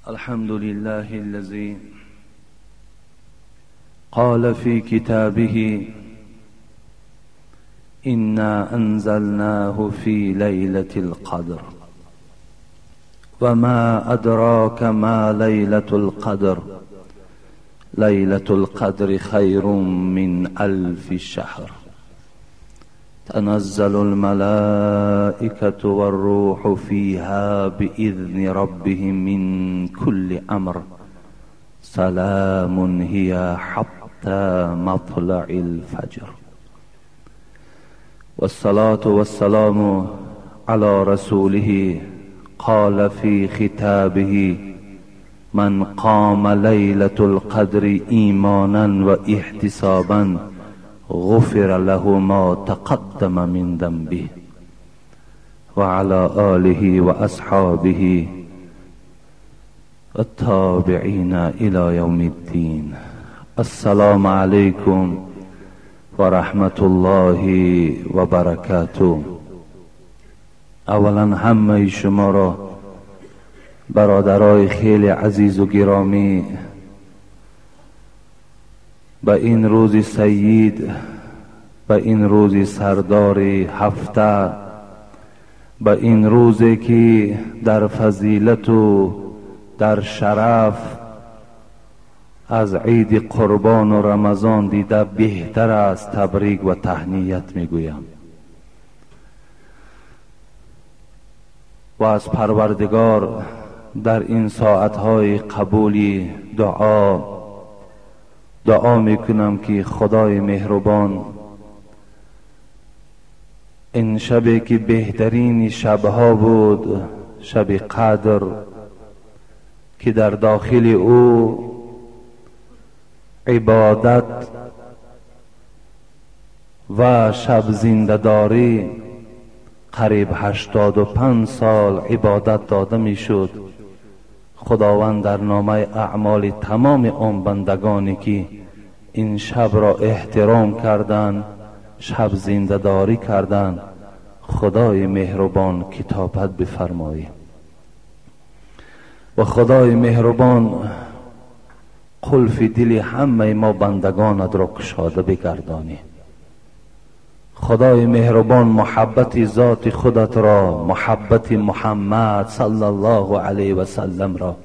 الحمد لله الذي قال في كتابه إنا أنزلناه في ليلة القدر وما أدراك ما ليلة القدر ليلة القدر خير من 1000 شهر تنزل الملائكة والروح فيها بإذن ربهم من كل أمر سلام هي حتى مطلع الفجر. والصلاة والسلام على رسوله قال في ختابه من قام ليلة القدر إيمانا واحتسابا غفر له ما تقدم من ذنبه. وعلى آله وأصحابه التابعين إلى يوم الدين. السلام عليكم ورحمة الله وبركاته. اولا همه شما را برادرای خیلی عزیز و گرامی به این روز سید، به این روز سردار هفته، به این روزی که در فضیلت و در شرف از عید قربان و رمضان دیده بهتر است تبریک و تهنیت میگویم و از پروردگار در این ساعتهای قبولی دعا میکنم که خدای مهربان این شبی که بهترین شبها بود، شب قدر که در داخل او عبادت و شب زنده‌داری قریب 85 سال عبادت داده میشد، خداوند در نامه اعمال تمام آن بندگانی که این شب را احترام کردند، شب زنده‌داری کردند، خدای مهربان کتابت بفرمایید و خدای مهربان قلف دل همه ما بندگانت را کشاده بگردانی. خدای مهربان محبت ذات خودت را، محبت محمد صلی الله علیه و سلم را،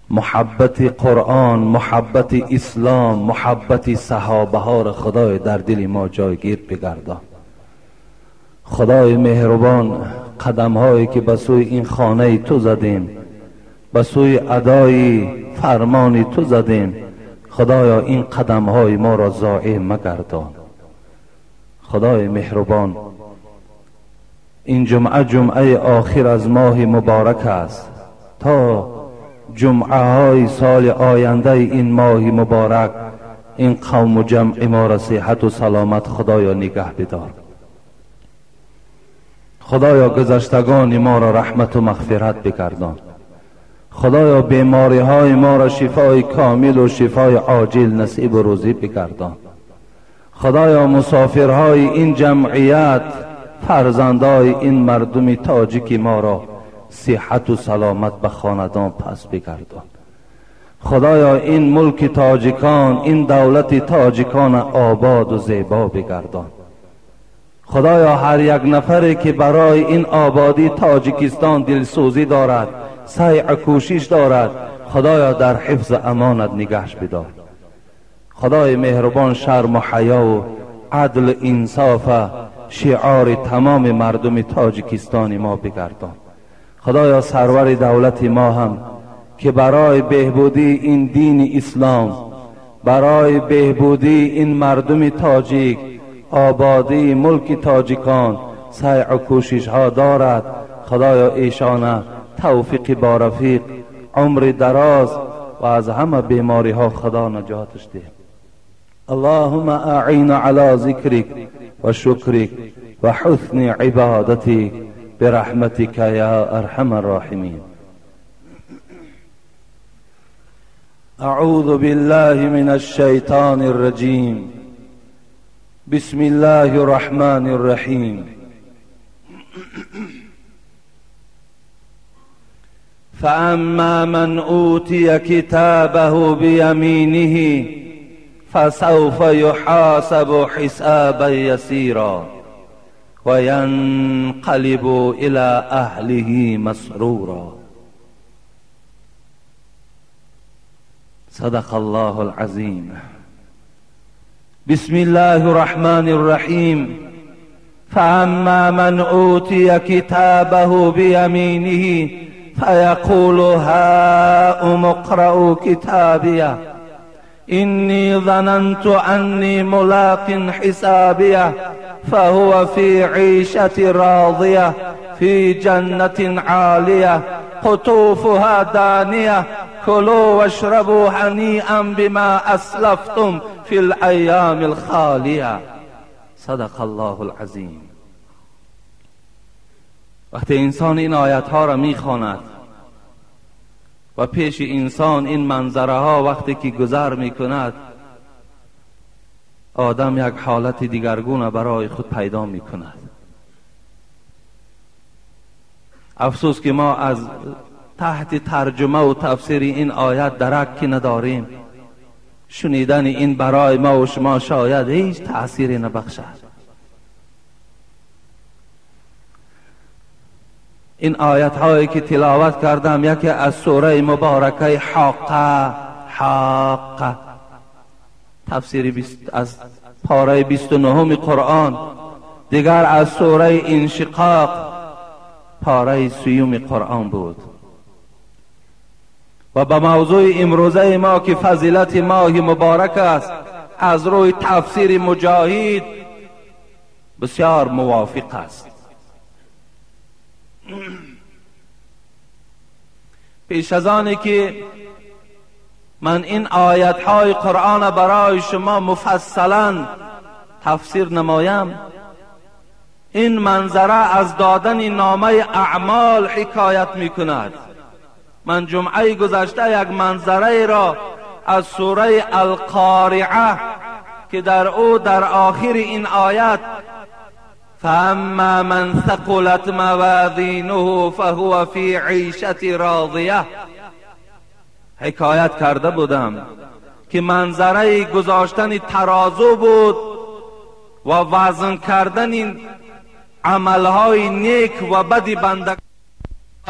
محبت قرآن، محبت اسلام، محبت صحابه ها را خدای در دل ما جایگیر بگردان. خدای مهربان قدم هایی که به سوی این خانه تو زدیم، به سوی ادای فرمان تو زدیم، خدایا این قدم های ما را ضایع مگردان. خدای مهربان این جمعه جمعه آخر از ماه مبارک است، تا جمعه های سال آینده این ماه مبارک این قوم و جمع ما را صحت و سلامت خدایا نگه بدار. خدایا گذشتگان ما را رحمت و مغفرت بگردان. خدایا بیماری های ما را شفای کامل و شفای عاجل نصیب و روزی بگردان. خدایا مسافرهای این جمعیت، فرزندای این مردم تاجیک ما را صحت و سلامت به خاندان پس بگردان. خدایا این ملک تاجیکان، این دولت تاجیکان آباد و زیبا بگردان. خدایا هر یک نفری که برای این آبادی تاجیکستان دلسوزی دارد، سعی و کوشش دارد، خدایا در حفظ امانت نگهش بدار. خدای مهربان شرم و حیا و عدل انصاف شعار تمام مردم تاجیکستان ما بگردان. خدایا سرور دولت ما هم که برای بهبودی این دین اسلام، برای بهبودی این مردم تاجیک، آبادی ملک تاجیکان سعی و کوشش ها دارد، خدایا ایشانه توفیق با رفیق، عمر دراز و از همه بیماری ها خدا نجاتش ده. اللهم اعین علی ذکرک و شکرک و حسن عبادتک برحمتک یا ارحم الراحمین. اعوذ بالله من الشیطان الرجیم. بسم الله الرحمن الرحیم. فأما من أوتي كتابه بيمينه فسوف يحاسب حسابا يسيرا وينقلب إلى أهله مسرورا. صدق الله العظيم. بسم الله الرحمن الرحيم. فأما من أوتي كتابه بيمينه فيقول هاؤم اقرءوا كتابيه إني ظننت أني ملاق حسابيه فهو في عيشة راضية في جنة عالية قطوفها دانية كلوا واشربوا هنيئا بما أسلفتم في الأيام الخالية. صدق الله العظیم. وقتی انسان این آیت ها را میخواند و پیش انسان این منظره ها وقتی که گذر میکند، آدم یک حالت دیگرگونه برای خود پیدا میکند. افسوس که ما از تحت ترجمه و تفسیر این آیت درکی نداریم. شنیدن این برای ما و شما شاید هیچ تأثیری نبخشد. این آیت هایی که تلاوت کردم یکی از سوره مبارکه حاقه، حاقه، تفسیر از پاره 29 قرآن، دیگر از سوره انشقاق پاره 30 قرآن بود. و به موضوع امروزه ما که فضیلت ماه مبارک است، از روی تفسیر مجاهد بسیار موافق است. پیش از آنی که من این آیت های قرآن برای شما مفصلا تفسیر نمایم، این منظره از دادن نامه اعمال حکایت می کند. من جمعه گذشته یک منظره را از سوره القارعه که در او در آخر این آیت فاما من ثقلت موازینه فهو فی عیشة راضیه حکایت کرده بودم که منظره گذاشتن ترازو بود و وزن کردن عملهای نیک و بد بنده.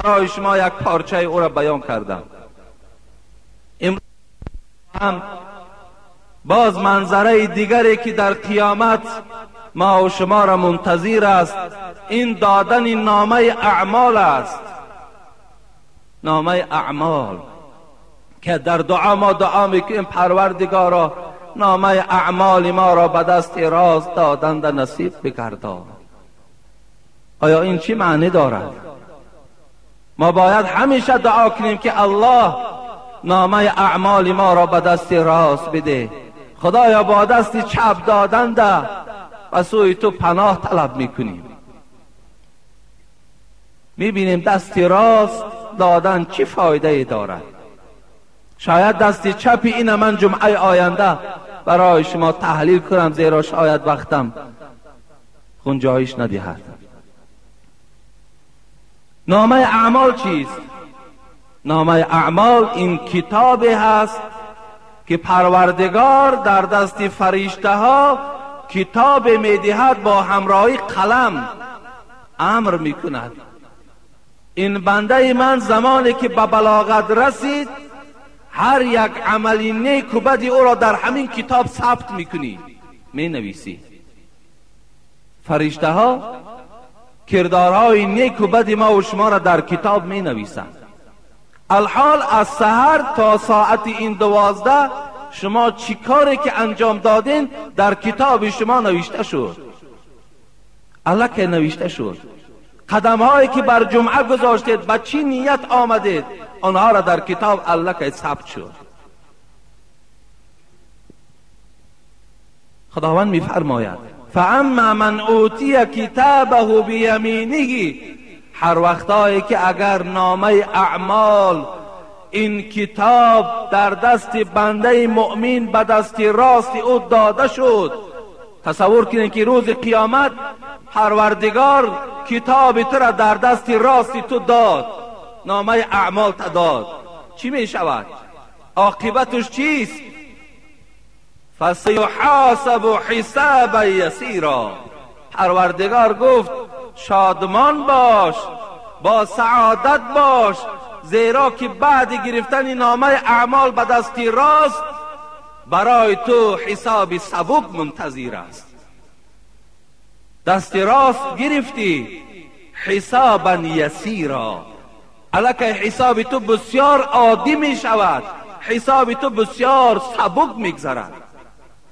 برای شما یک پارچه او را بیان کردم. امروز هم باز منظره دیگری که در قیامت ما و شما را منتظر است، این دادن نامه اعمال است. نامه اعمال که در دعا ما دعا میکنیم پروردگارا نامه اعمال ما را به دست راست دادن در نصیب بگردان. آیا این چی معنی دارد؟ ما باید همیشه دعا کنیم که الله نامه اعمال ما را به دست راست بده. خدایا با دست چپ دادن ده و سوی تو پناه طلب میکنیم. میبینیم دست راست دادن چی فایده دارد. شاید دست چپی این من جمعه آینده برای شما تحلیل کنم، زیرا شاید وقتم گنجایش ندهد. نامه اعمال چیست؟ نامه اعمال این کتابی هست که پروردگار در دست فرشته ها کتاب میدهد، با همراهی قلم امر میکند. این بنده من زمانی که به بلاغت رسید هر یک عملی نیک و بدی او را در همین کتاب ثبت میکنی، مینویسی. فرشته ها کردارهای نیک و بد ما و شما را در کتاب می نویسند. الحال از سحر تا ساعت این 12 شما چی کاری که انجام دادین در کتاب شما نوشته شد، الکه نوشته شد. قدم هایی که بر جمعه گذاشتید، با چی نیت آمدید، آنها را در کتاب الکه ثبت شد. خداوند میفرماید فاما من اوتی کتابه بیمینه، هر وقتایی که اگر نامه اعمال این کتاب در دست بنده مؤمن به دست راست او داده شد، تصور کنید که روز قیامت پروردگار کتاب تو را در دست راست تو داد. نامه اعمال داد، چی می شود؟ عاقبتش چیست؟ فسیحاسب حسابا یسیرا. پروردگار گفت شادمان باش، با سعادت باش، زیرا که بعد گرفتن نامه اعمال به دست راست برای تو حساب سبک منتظر است. دست راست گرفتی، حسابا یسیرا، الکه حساب تو بسیار عادی می شود، حساب تو بسیار سبک می گذرد.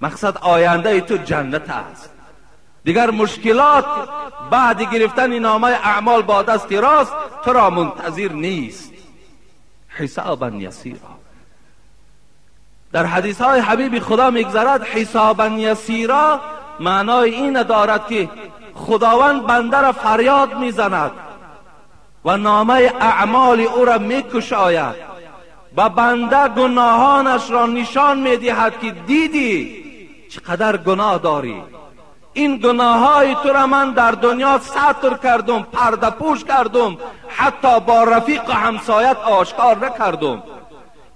مقصد آینده تو جنت است. دیگر مشکلات بعد گرفتن نامه اعمال با دست راست تو را منتظر نیست. حسابا یسیرا. در حدیث های حبیب خدا میگذرد حسابا یسیرا معنای این دارد که خداوند بنده را فریاد میزند و نامه اعمال او را میکشاید و بنده گناهانش را نشان میدهد که دیدی چقدر گناه داری، این گناههای تو را من در دنیا ستر کردم، پرده پوش کردم، حتی با رفیق و همسایت آشکار نکردم.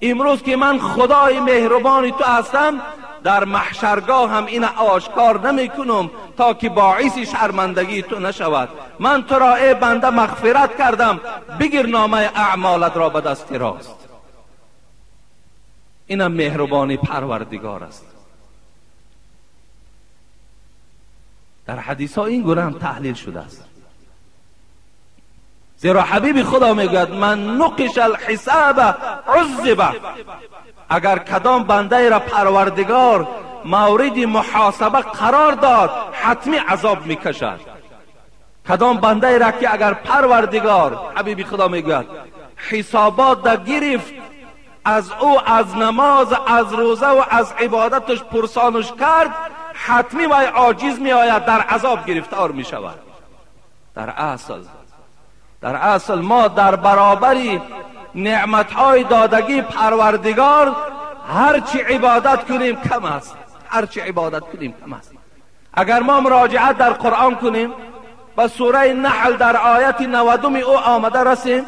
امروز که من خدای مهربان تو هستم در محشرگاه هم این آشکار نمی کنم تا که باعث شرمندگی تو نشود. من تو را ای بنده مغفرت کردم، بگیر نامه اعمالت را به دست راست. اینم مهربانی پروردگار است. در حدیث ها این گونه هم تحلیل شده است. زیرا حبیب خدا میگوید من نقش الحساب عذب، اگر کدام بنده را پروردگار مورد محاسبه قرار داد حتمی عذاب میکشد. کدام بنده را که اگر پروردگار، حبیب خدا میگوید، حسابات را گرفت از او، از نماز، از روزه و از عبادتش پرسانش کرد، حتمی وی عاجز می آید، در عذاب گرفتار می شود. در اصل ما در برابر نعمتهای دادگی پروردگار هرچی عبادت کنیم کم است، هرچی عبادت کنیم کم است. اگر ما مراجعت در قرآن کنیم به سوره نحل در آیت 90 او آمده رسیم،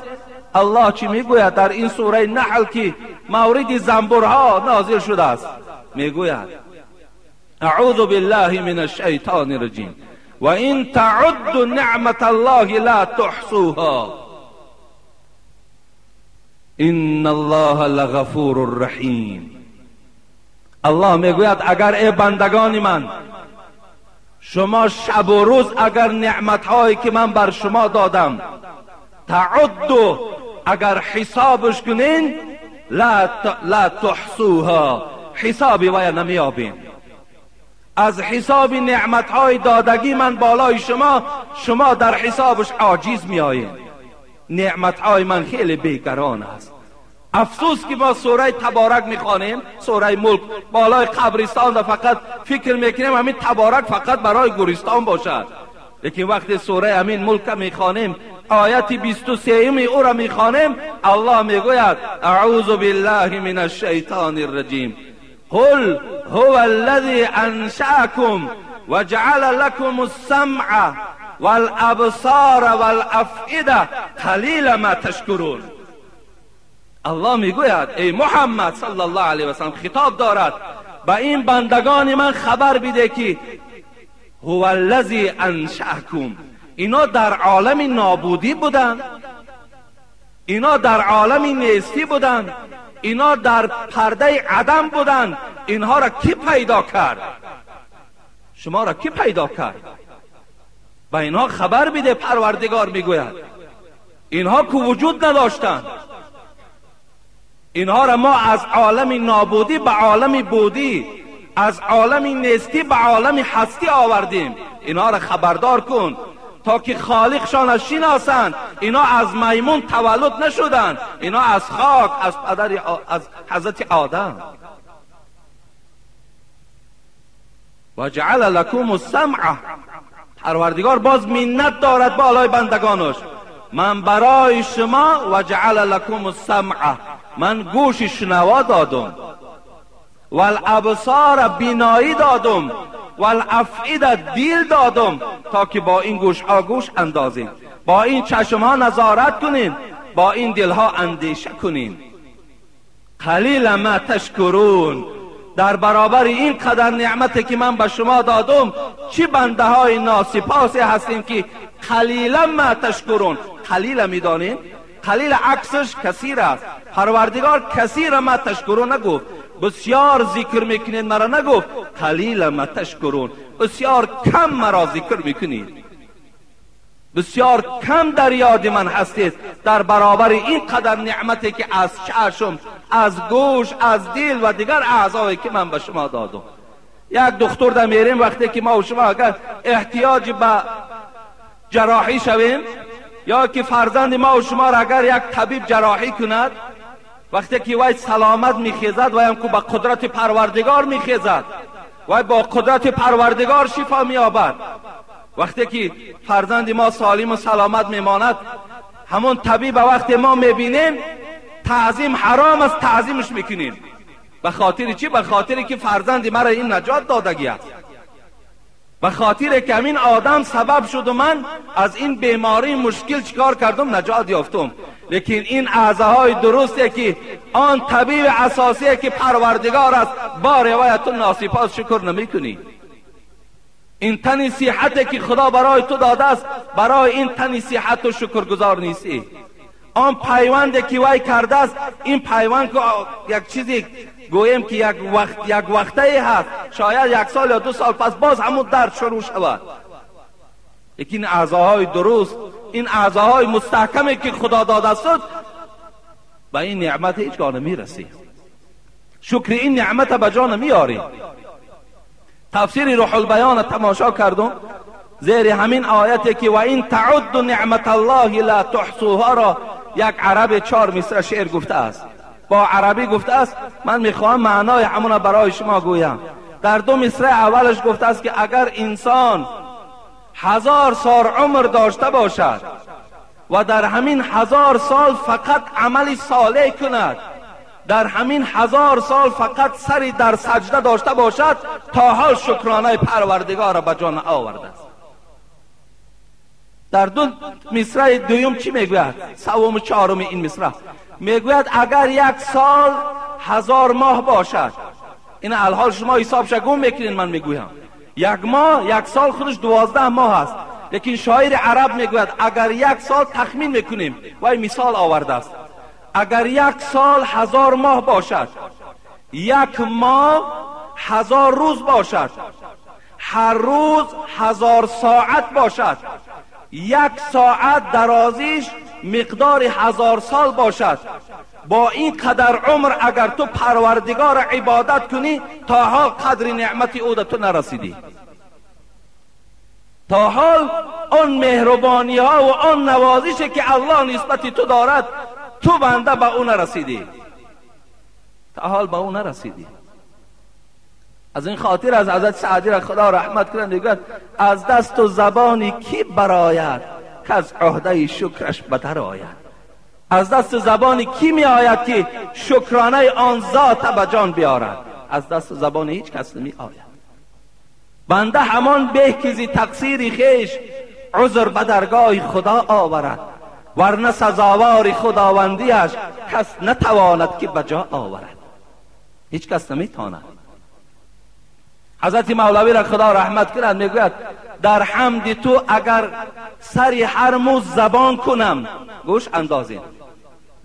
الله چی میگوید در این سوره نحل که مورد زنبورها نازل شده است؟ میگوید اعوذ بالله من الشیطان الرجیم و این تعد نعمت الله لا تحصوها ان الله لغفور رحیم. الله میگوید اگر ای بندگان من شما شب و روز اگر نعمتهایی که من بر شما دادم تعد اگر حسابش کنین لا تحصوها، حسابی ویا نمیابین. از حساب نعمتهای دادگی من بالای شما، شما در حسابش عاجز میآیین. نعمتهای من خیلی بیگران است. افسوس که ما سوره تبارک میخوانیم، سوره ملک، بالای قبرستان و فقط فکر میکنیم همین تبارک فقط برای گورستان باشد. لیکن وقتی سوره همین ملک میخوانیم، آیت 23 او را میخوانیم، الله میگوید اعوذ بالله من الشیطان الرجیم قل هو الذي انشأكم وجعل لكم السمع والابصار والافئده قلیلا ما تشکرون. الله میگوید ای محمد صلی الله علیه وسلم، خطاب دارد به این بندگان من، خبر بده که هو الذی انشأکم، اینا در عالم نابودی بودند، اینا در عالم نیستی بودند، اینا در پرده عدم بودند، اینها را کی پیدا کرد؟ شما را کی پیدا کرد؟ به اینها خبر بده. پروردگار میگوید اینها که وجود نداشتند، اینها را ما از عالم نابودی به عالم بودی، از عالم نیستی به عالم هستی آوردیم. اینها را خبردار کن تا که خالقشان شناسند. اینا از میمون تولد نشدند، اینا از خاک، از پدر، از حضرت آدم. و جعل لکم السمع، پروردگار باز منت دارد بالای بندگانش، من برای شما و جعل لکم السمع، من گوش شنوا دادم، والابصار بینایی دادم، والافئده دل دادم، تا که با این گوش ها گوش اندازیم، با این چشم ها نظارت کنیم. با این دلها اندیشه کنیم. قلیل ما تشکرون، در برابر این قدر نعمتی که من به شما دادم چی بنده های ناسپاسی هستیم که قلیلا ما تشکرون. قلیل میدانیم، قلیل عکسش کثیر است. پروردگار کثیر ما تشکرون نگفت، بسیار ذکر میکنید مرا نگفت، قلیل ما تشکرون، بسیار کم مرا ذکر میکنید، بسیار کم در یاد من هستید در برابر این قدر نعمتی که از چشم، از گوش، از دل و دیگر اعضایی که من به شما دادم. یک دکتر در میریم وقتی که ما و شما اگر احتیاج به جراحی شویم یا که فرزند ما و شما را اگر یک طبیب جراحی کند، وقتی که وی سلامت میخیزد و هم که با قدرت پروردگار میخیزد، وی با قدرت پروردگار شفا مییابد. وقتی که فرزند ما سالم و سلامت میماند، همون طبیب وقتی ما میبینیم تعظیم حرام است، تعظیمش میکنیم. به خاطر چی؟ به خاطر که فرزند مرا این نجات دادگی است، به خاطر که همین آدم سبب شد و من از این بیماری مشکل چیکار کردم؟ نجات یافتم. لیکن این اعضاهای درسته که آن طبیب اساسی که پروردگار است، با روایت ناسپاس شکر نمیکنی. این تن صحتی که خدا برای تو داده است، برای این تن صحت تو شکرگزار نیستی. آن پیوند که وی کرده است، این پیوند که یک چیزی گوییم که یک وقته هست، شاید یک سال یا 2 سال پس باز همون درد شروع شود. لیکن اعضاهای درست، این اعضاهای مستحکمی که خدا داده است، به این نعمت هیچگاه نمیرسی. شکر این نعمت به جا نمیاری. تفسیر روح البیان تماشا کردم، زیر همین آیتی که و این تعد نعمت الله لا تحصوها را یک عرب 4 مصرع شعر گفته است، با عربی گفته است. من میخواهم معنای همون برای شما گویم. در 2 مصرع اولش گفته است که اگر انسان 1000 سال عمر داشته باشد و در همین 1000 سال فقط عمل صالح کند، در همین 1000 سال فقط سری در سجده داشته باشد، تا حال شکرانه پروردگار را به جان آورده است. در 2 مصرع دوم چی میگوید؟ سوم و چهارم این مصرع میگوید اگر یک سال 1000 ماه باشد، این الحال شما حساب شگون میکنین، من میگویم یک ماه، یک سال خودش 12 ماه است، لیکن شاعر عرب میگوید اگر یک سال تخمین میکنیم، وای مثال آورده است، اگر یک سال 1000 ماه باشد، یک ماه 1000 روز باشد، هر روز 1000 ساعت باشد، یک ساعت درازیش مقدار 1000 سال باشد، با این قدر عمر اگر تو پروردگار عبادت کنی، تا حال قدر نعمت او تو نرسیدی، تا حال آن مهربانی ها و آن نوازش که الله نسبت تو دارد، تو بنده به او نرسیدی، تا حال به او نرسیدی. از این خاطر از حضرت سعدی را خدا رحمت کنه میگوید از دست و زبانی کی براید که از عهده شکرش بدر آید. از دست زبانی کی می آید که شکرانه آن ذات به جان بیارد؟ از دست زبان هیچ کس نمی آید. بنده همان به که زی تقصیر خویش عذر به درگاه خدا آورد، ورنه سزاوار خداوندیش کس نتواند که به جا آورد. هیچ کس نمیتواند. حضرت مولوی را خدا رحمت کند میگوید در حمد تو اگر سری هر مو زبان کنم، گوش اندازین،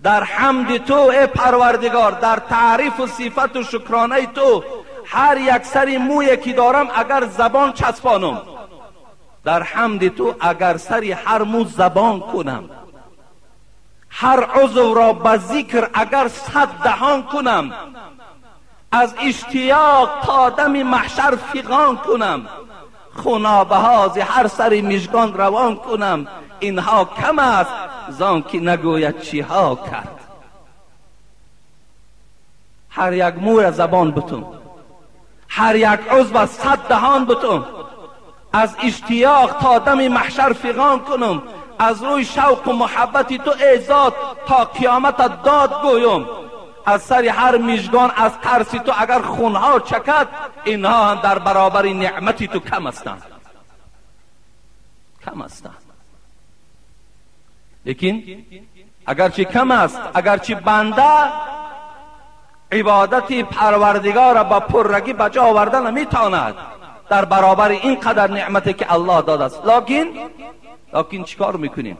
در حمد تو ای پروردگار، در تعریف و صفت و شکرانه تو هر یک سری موی که دارم اگر زبان چسبانم، در حمد تو اگر سری هر مو زبان کنم، هر عضو را به ذکر اگر 100 دهان کنم، از اشتیاق تا دم محشر فغان کنم، خونابه ز هر سری مژگان روان کنم، اینها کم است زان که نگوید چیها کرد. هر یک مو زبان بتون، هر یک عضو از 100 دهان بتون، از اشتیاق تا دم محشر فغان کنم، از روی شوق و محبت تو ای ذات تا قیامت داد گویم، از سر هر مژگان از ترس تو اگر خونها چکد، اینها هم در برابر نعمتی تو کم هستند، کم هستند. لیکن اگرچه کم است، اگرچه بنده عبادت پروردگار را با پررگی به جا آورده نمیتواند در برابر این قدر نعمتی که الله داده است، لیکن چیکار میکنیم؟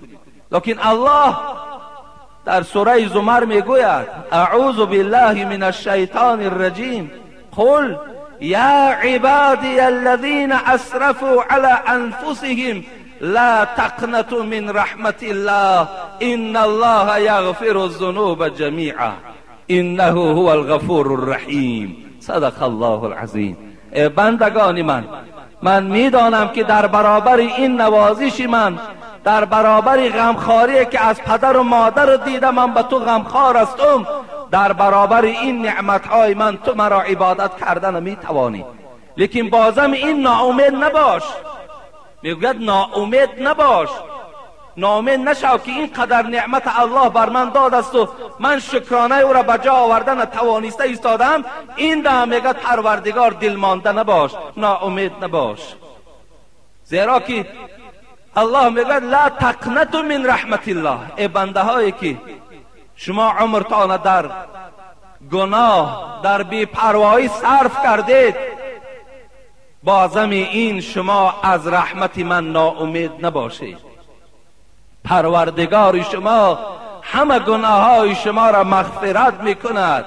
لیکن الله در سوره زمر میگوید اعوذ بالله من الشیطان الرجیم قل یا عبادی الذین اسرفوا علی انفسهم لا تقنطوا من رحمت الله ان الله یغفر الذنوب جمیعا انه هو الغفور الرحیم. صدق الله العظیم. ای بندگان من، من میدانم که در برابر این نوازش من، در برابر غمخواری که از پدر و مادر دیدم من به تو غمخوار هستم، در برابر این نعمتهای من تو مرا عبادت کردن میتوانی، لیکن بازم این ناامید نباش. میگوید ناامید نباش، ناامید نشو که اینقدر نعمت الله بر من داد است و من شکرانه او را به جا آوردن توانسته ایستادم. این دم میگه پروردگار دلمانده نباش، ناامید نباش، زیرا که الله میگه لا تقنطوا من رحمت الله. ای بنده هایی که شما عمرتان در گناه، در بی‌پروایی صرف کردید، بازم این شما از رحمت من ناامید نباشید. پروردگار شما همه گناه های شما را مغفرت میکند.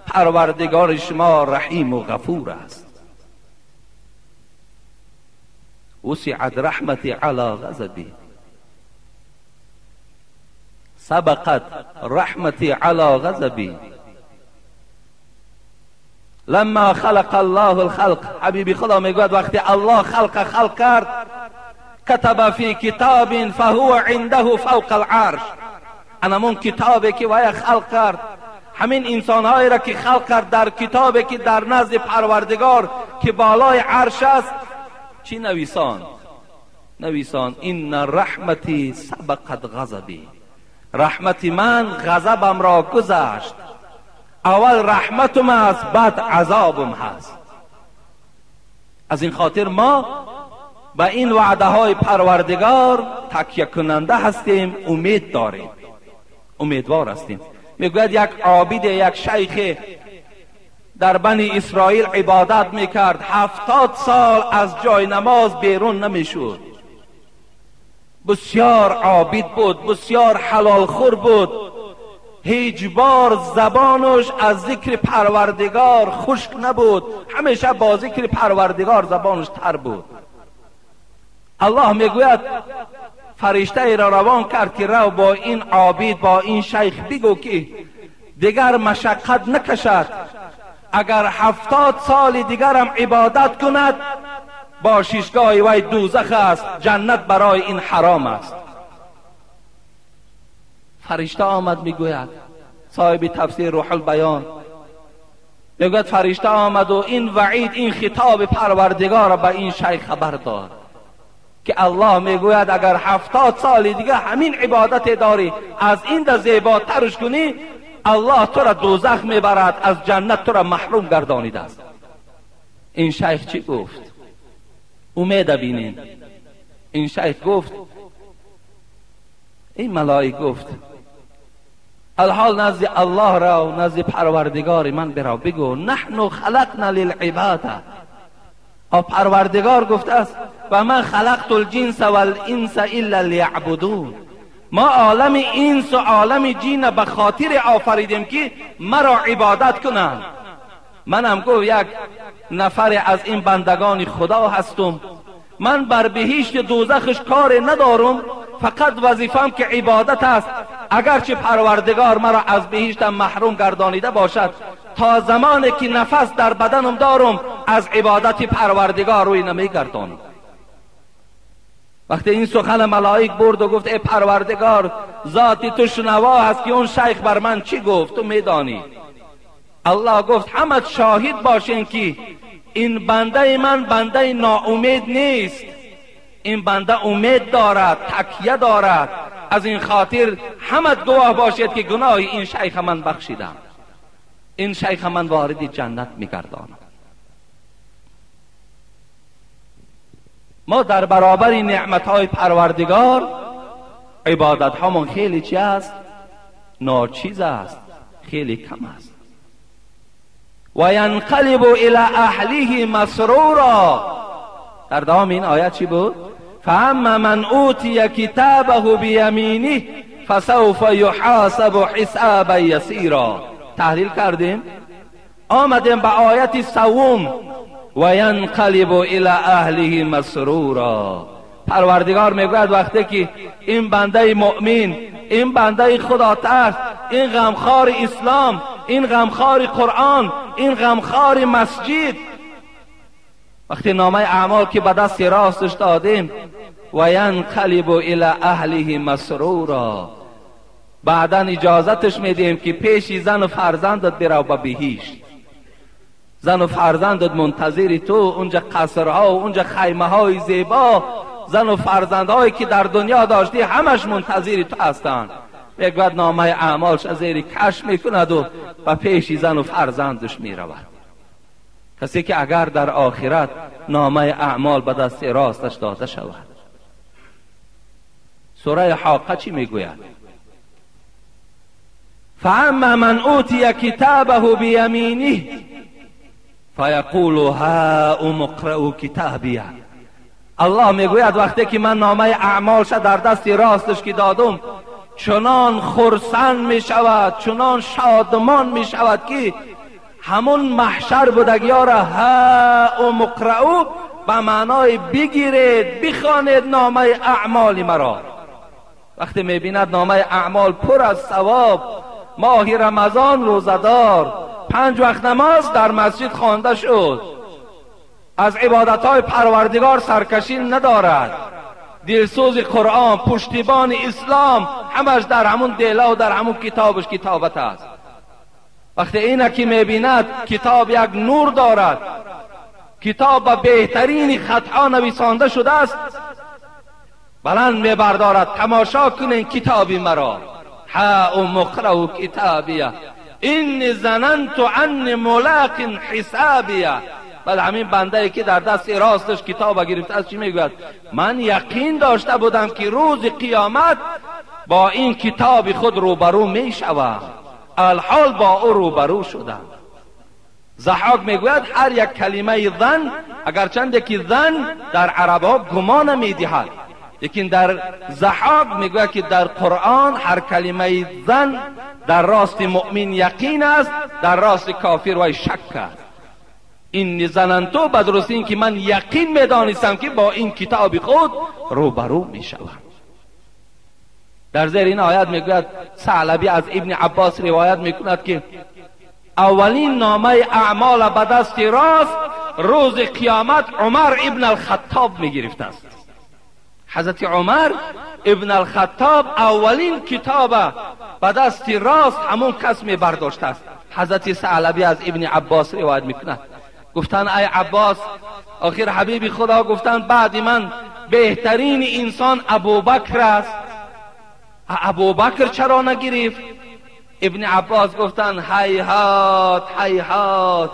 پروردگار شما رحیم و غفور است. وسعت رحمتی علی غضبی، سبقت رحمتی علی غضبی لما خلق الله الخلق. حبیبی خدا میگوید وقتی الله خلق کرد، کتب فی کتاب فهو عنده فوق العرش. انمون کتابی که وی خلق کرد، همین انسانهایی را که خلق کرد در کتابی که در نزد پروردگار که بالای عرش است، چی نویسان؟ نویسان ان رحمتی سبقت غضبی، رحمت من غضبم را گذشت. اول رحمتم است، بعد عذابم هست. از این خاطر ما به این وعده های پروردگار تکیه کننده هستیم، امید داریم، امیدوار هستیم. میگوید یک عابد، یک شیخ در بنی اسرائیل عبادت میکرد، 70 سال از جای نماز بیرون نمیشد. بسیار عابد بود، بسیار حلال خور بود، هیچ بار زبانش از ذکر پروردگار خشک نبود، همیشه با ذکر پروردگار زبانش تر بود. الله میگوید فرشته ای را روان کرد که رو با این عابد، با این شیخ بگو که دیگر مشقت نکشد، اگر 70 سال دیگر هم عبادت کند با ششگاه وی دوزخ است، جنت برای این حرام است. فرشته آمد، میگوید صاحب تفسیر روح البیان میگوید فرشته آمد و این وعید، این خطاب پروردگار به این شیخ خبر داد که الله میگوید اگر 70 سال دیگه همین عبادت داری، از این ده زیباترش کنی، الله تو را دوزخ میبرد، از جنت تو را محروم گردانیده است. این شیخ چی گفت؟ امید بینین. این شیخ گفت، این ملائک گفت الحال نزد الله را و نزد پروردگار من برو بگو نحن خلقنا للعباده. پروردگار گفته است و من خلقت الجنس والانس الا لیعبدون. ما عالم انس و عالم جن به خاطر آفریدیم که مرا عبادت کنند. منم گفت یک نفر از این بندگان خدا هستم، من بر بهشت دوزخش کار ندارم، فقط وظیفم که عبادت است. اگرچه پروردگار مرا از بهشتم محروم گردانیده باشد، تا زمانی که نفس در بدنم دارم از عبادت پروردگار روی نمیگردانم. وقتی این سخن ملائک برد و گفت ای پروردگار، ذاتی تو شنوا هست که اون شیخ بر من چی گفت، تو میدانی. الله گفت همه شاهد باشین که این بنده من بنده ناامید نیست، این بنده امید دارد، تکیه دارد. از این خاطر همه گواه باشید که گناه این شیخ من بخشیدم، این شیخ من وارد جنت میگردانم. ما در برابر نعمتهای پروردگار عبادت هامون خیلی چی است؟ ناچیز است، خیلی کم است. و ینقلب الی اهله مسرورا. در دوام این آیت چی بود؟ فاما من اوتی کتابه بیمینه فسوف یحاسب حسابا یسیرا. تحلیل کردیم، آمدیم به آیت سوم، و ینقلب الی اهله مسرورا. پروردگار میگوید وقتی که این بنده مؤمن، این بنده خدا ترس، این غمخوار اسلام، این غمخوار قرآن، این غمخوار مسجد، وقتی نامه اعمال که به دست راستش دادیم، و ینقلب الی اهله مسرورا، بعدا اجازتش میدیم که پیش زن و فرزندت برو به بهشت. زن و فرزندت منتظر تو، اونجا قصرها و اونجا خیمه های زیبا، زن و فرزندهایی که در دنیا داشتی همش منتظر تو هستند. میگوید نامه اعمالش از زیر کش میکند و به پیش زن و فرزندش میرود. کسی که اگر در آخرت نامه اعمال به دست راستش داده شود. سوره حاقه چی میگوید؟ فاما من اوتی کتابه بیمینه فیقول هاؤم اقرءوا کتابیه. الله میگوید وقتی که من نامه اعمالش در دست راستش که دادم، چنان خرسند میشود، چنان شادمان میشود که همون محشر بودگی را هاؤم اقرءوا به معنای بگیرید، بخوانید نامه اعمال مرا. وقتی میبیند نامه اعمال پر از ثواب، ماه رمضان روزه‌دار، 5 وقت نماز در مسجد خوانده شد، از عبادتهای پروردگار سرکشی ندارد، دلسوز قرآن، پشتیبان اسلام، همش در همون دله و در همون کتابش کتابت است. وقتی اینه که میبیند کتاب یک نور دارد، کتاب به بهترین خطها نویسانده شده است، بلند میبردارد، تماشا کنین کتابی مرا، هاؤم اقرءوا کتابیه انی ظننت انی ملاق حسابیه. بل همین بنده ای که در دست راستش کتاب گرفته است چی میگوید؟ من یقین داشته بودم که روز قیامت با این کتاب خود روبرو میشوم، الحال با او روبرو شدم. ضحاک میگوید هر یک کلمه ظن، اگرچند که ظن در عرب ها گمان میدهد، لیکن در ضحاک میگوید که در قرآن هر کلمه ظن در راست مؤمن یقین است، در راست کافر وی شک است. این ظننتو به درستی این که من یقین میدانستم که با این کتاب خود روبرو میشوم. در زیر این آیت میگوید ثعلبی از ابن عباس روایت میکند که اولین نامه اعمال به دست راست روز قیامت عمر ابن الخطاب میگرفته است. حضرت عمر ابن الخطاب اولین کتاب به دست راست همون کس می برداشته است. حضرت ثعلبی از ابن عباس روایت میکند، گفتن ای عباس، آخر حبیب خدا گفتن بعد من بهترین انسان ابوبکر است، ابوبکر چرا نگرفت؟ ابن عباس گفتن هیهات هیهات،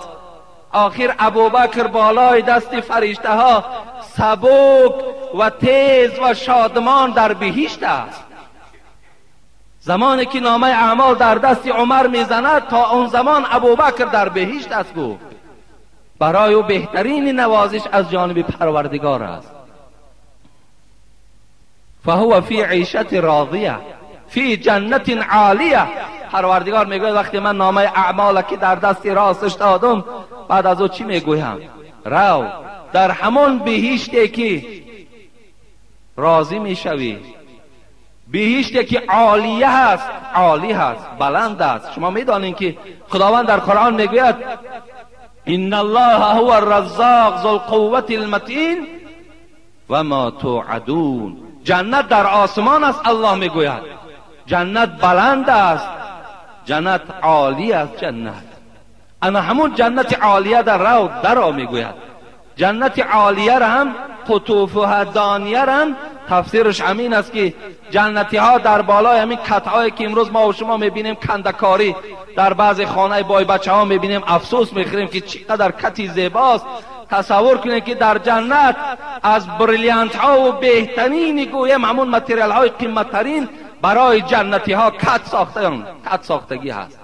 آخر ابوبکر بالای دست فرشته ها سبک و تیز و شادمان در بهشت است. زمانی که نامه اعمال در دست عمر میزند تا آن زمان ابوبکر در بهشت است. گفت برای او بهترین نوازش از جانب پروردگار است. فهو فی عیشت راضیه فی جنت عالیه. پروردگار میگوید وقتی من نامه اعمال که در دست راستش دادم، بعد از او چی میگویم؟ رو در همون بهشتی که راضی میشوی، بهشتی که عالیه هست، عالی هست، بلند است. شما میدانین که خداوند در قرآن میگوید ان الله هو الرزاق ذو القوة المتین و ما توعدون. جنت در آسمان است. الله میگوید جنت بلند است، جنت عالی است. جنت انا همون جنت عالیه در رو درا میگوید. جنت عالیه را هم قطوفها دانیه را هم تفسیرش همین است که جنتی ها در بالای همین کتهایی که امروز ما و شما میبینیم کندکاری در بعض خانه بای بچه ها میبینیم، افسوس میخوریم که چقدر کتی زیباست. تصور کنید که در جنت از بریلیانت ها و بهترین گویم همون متریال های قیمت ترین برای جنتی ها کت ساختن، کت ساختگی هست.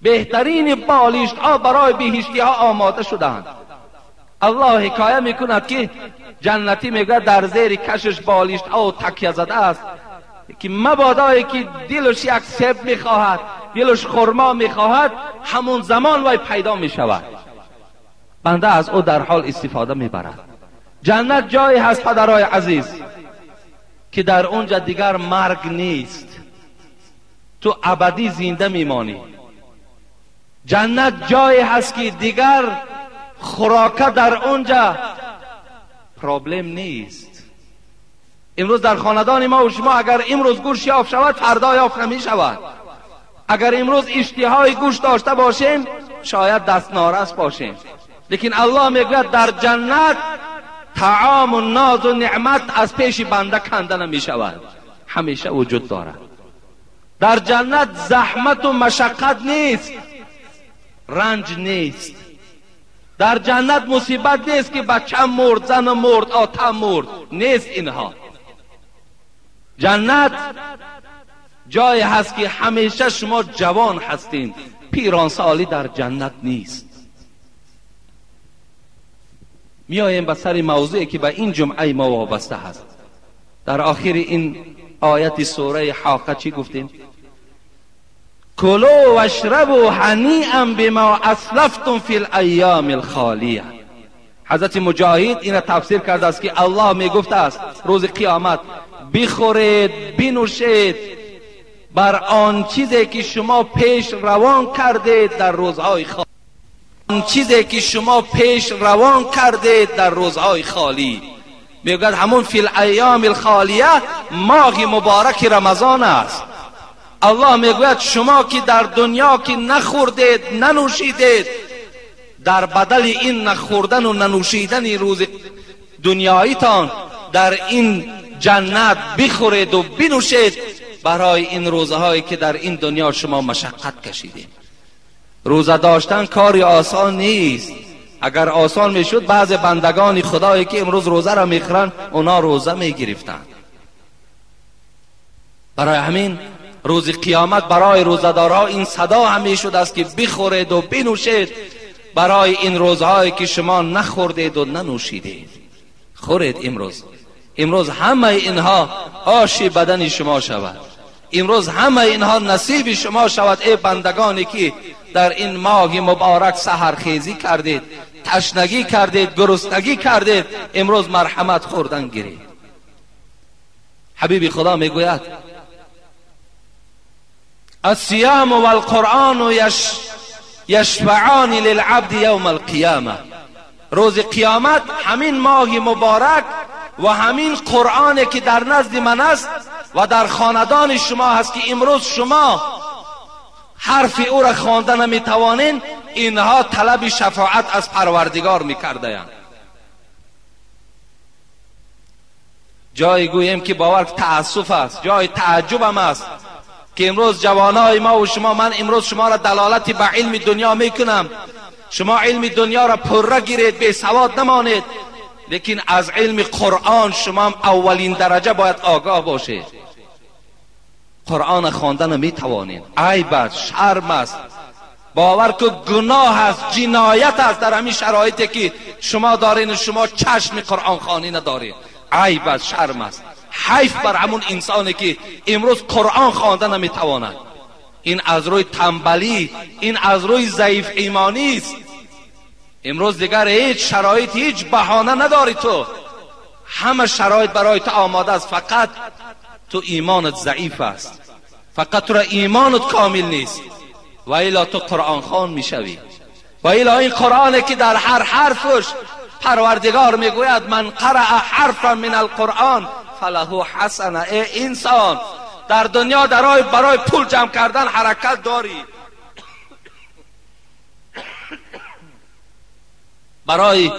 بهترین بالشت ها برای بهشتی ها آماده شدند. الله حکایه میکند که جنتی میگه در زیر کشش بالشت ها و تکیه زده است که مبادایی که دلش یک سیب میخواهد، دلش خرما میخواهد، همون زمان وای پیدا میشود. بنده از او در حال استفاده میبرد. جنت جایی هست پدرای عزیز که در اونجا دیگر مرگ نیست، تو ابدی زنده میمانی. جنت جایی هست که دیگر خوراکه در اونجا پرابلم نیست. امروز در خاندان ما و شما اگر امروز گوشت یافت شود فردا یافت نمی شود. اگر امروز اشتهای گوشت داشته باشیم شاید دست نارس باشیم. لیکن الله میگوید در جنت طعام و ناز و نعمت از پیش بنده کنده نمی شود، همیشه وجود دارد. در جنت زحمت و مشقت نیست، رنج نیست. در جنت مصیبت نیست که بچه مرد، زن مرد، آتم مرد، نیست اینها. جنت جایی هست که همیشه شما جوان هستین، پیرانسالی در جنت نیست. میاییم به سر موضوعی که به این جمعه ما وابسته هست. در آخر این آیت سوره حاقه چی گفتیم؟ کلوا واشربوا هنیئا بما اسلفتم فی الایام الخالیه. حضرت مجاهد این را تفسیر کرده است که الله میگفته است روز قیامت بخورید بنوشید بر آن چیزی که شما پیش روان کردید در روزهای خالی، آن چیزی که شما پیش روان کردید در روزهای خالی. میگوید همون فی الایام الخالیه ماه مبارک رمضان است. الله میگوید شما که در دنیا که نخوردید ننوشیدید، در بدل این نخوردن و ننوشیدن روز دنیاییتان در این جنت بخورید و بنوشید برای این روزهایی که در این دنیا شما مشقت کشیدید. روزه داشتن کاری آسان نیست. اگر آسان میشد بعض بندگان خدایی که امروز روزه را میخورند اونا روزه میگرفتند. برای همین روز قیامت برای روزه‌دارها این صدا هم شده است که بخورید و بنوشید برای این روزهایی که شما نخوردید و ننوشیدید. خورید امروز. امروز همه اینها آش بدن شما شود. امروز همه اینها نصیب شما شود ای بندگانی که در این ماه مبارک سحرخیزی کردید، تشنگی کردید، گرسنگی کردید، امروز مرحمت خوردن گیرید. حبیب خدا میگوید الصيام والقرآن یشفعان للعبد یوم القیامه. روز قیامت همین ماه مبارک و همین قرآن که در نزد من است و در خاندان شما هست که امروز شما حرف او را خوانده نمیتوانین، اینها طلب شفاعت از پروردگار میکردند. جای گوییم که باور تأسف است، جای تعجب هم است که امروز جوانای ما و شما، من امروز شما را دلالت به علم دنیا میکنم، شما علم دنیا را پره گیرید، بی سواد نمانید، لیکن از علم قرآن شما هم اولین درجه باید آگاه باشید. قرآن خواندن میتوانید، عیب است، شرم است، باور که گناه است، جنایت است در همین شرایطی که شما دارین و شما چشم قرآن خوانی ندارید. عیب است، شرم است، حیف بر همون انسانی که امروز قرآن خوانده نمیتواند. این از روی تنبلی، این از روی ضعیف ایمانی است. امروز دیگر هیچ شرایط، هیچ بهانه نداری تو، همه شرایط برای تو آماده است، فقط تو ایمانت ضعیف است، فقط تو را ایمانت کامل نیست، و الا تو قرآن خوان میشوی. و الا این قرآنی که در هر حرفش پروردگار میگوید من قرأ حرفا من القرآن فله حسنه. ای انسان، در دنیا برای پول جمع کردن حرکت داری، برای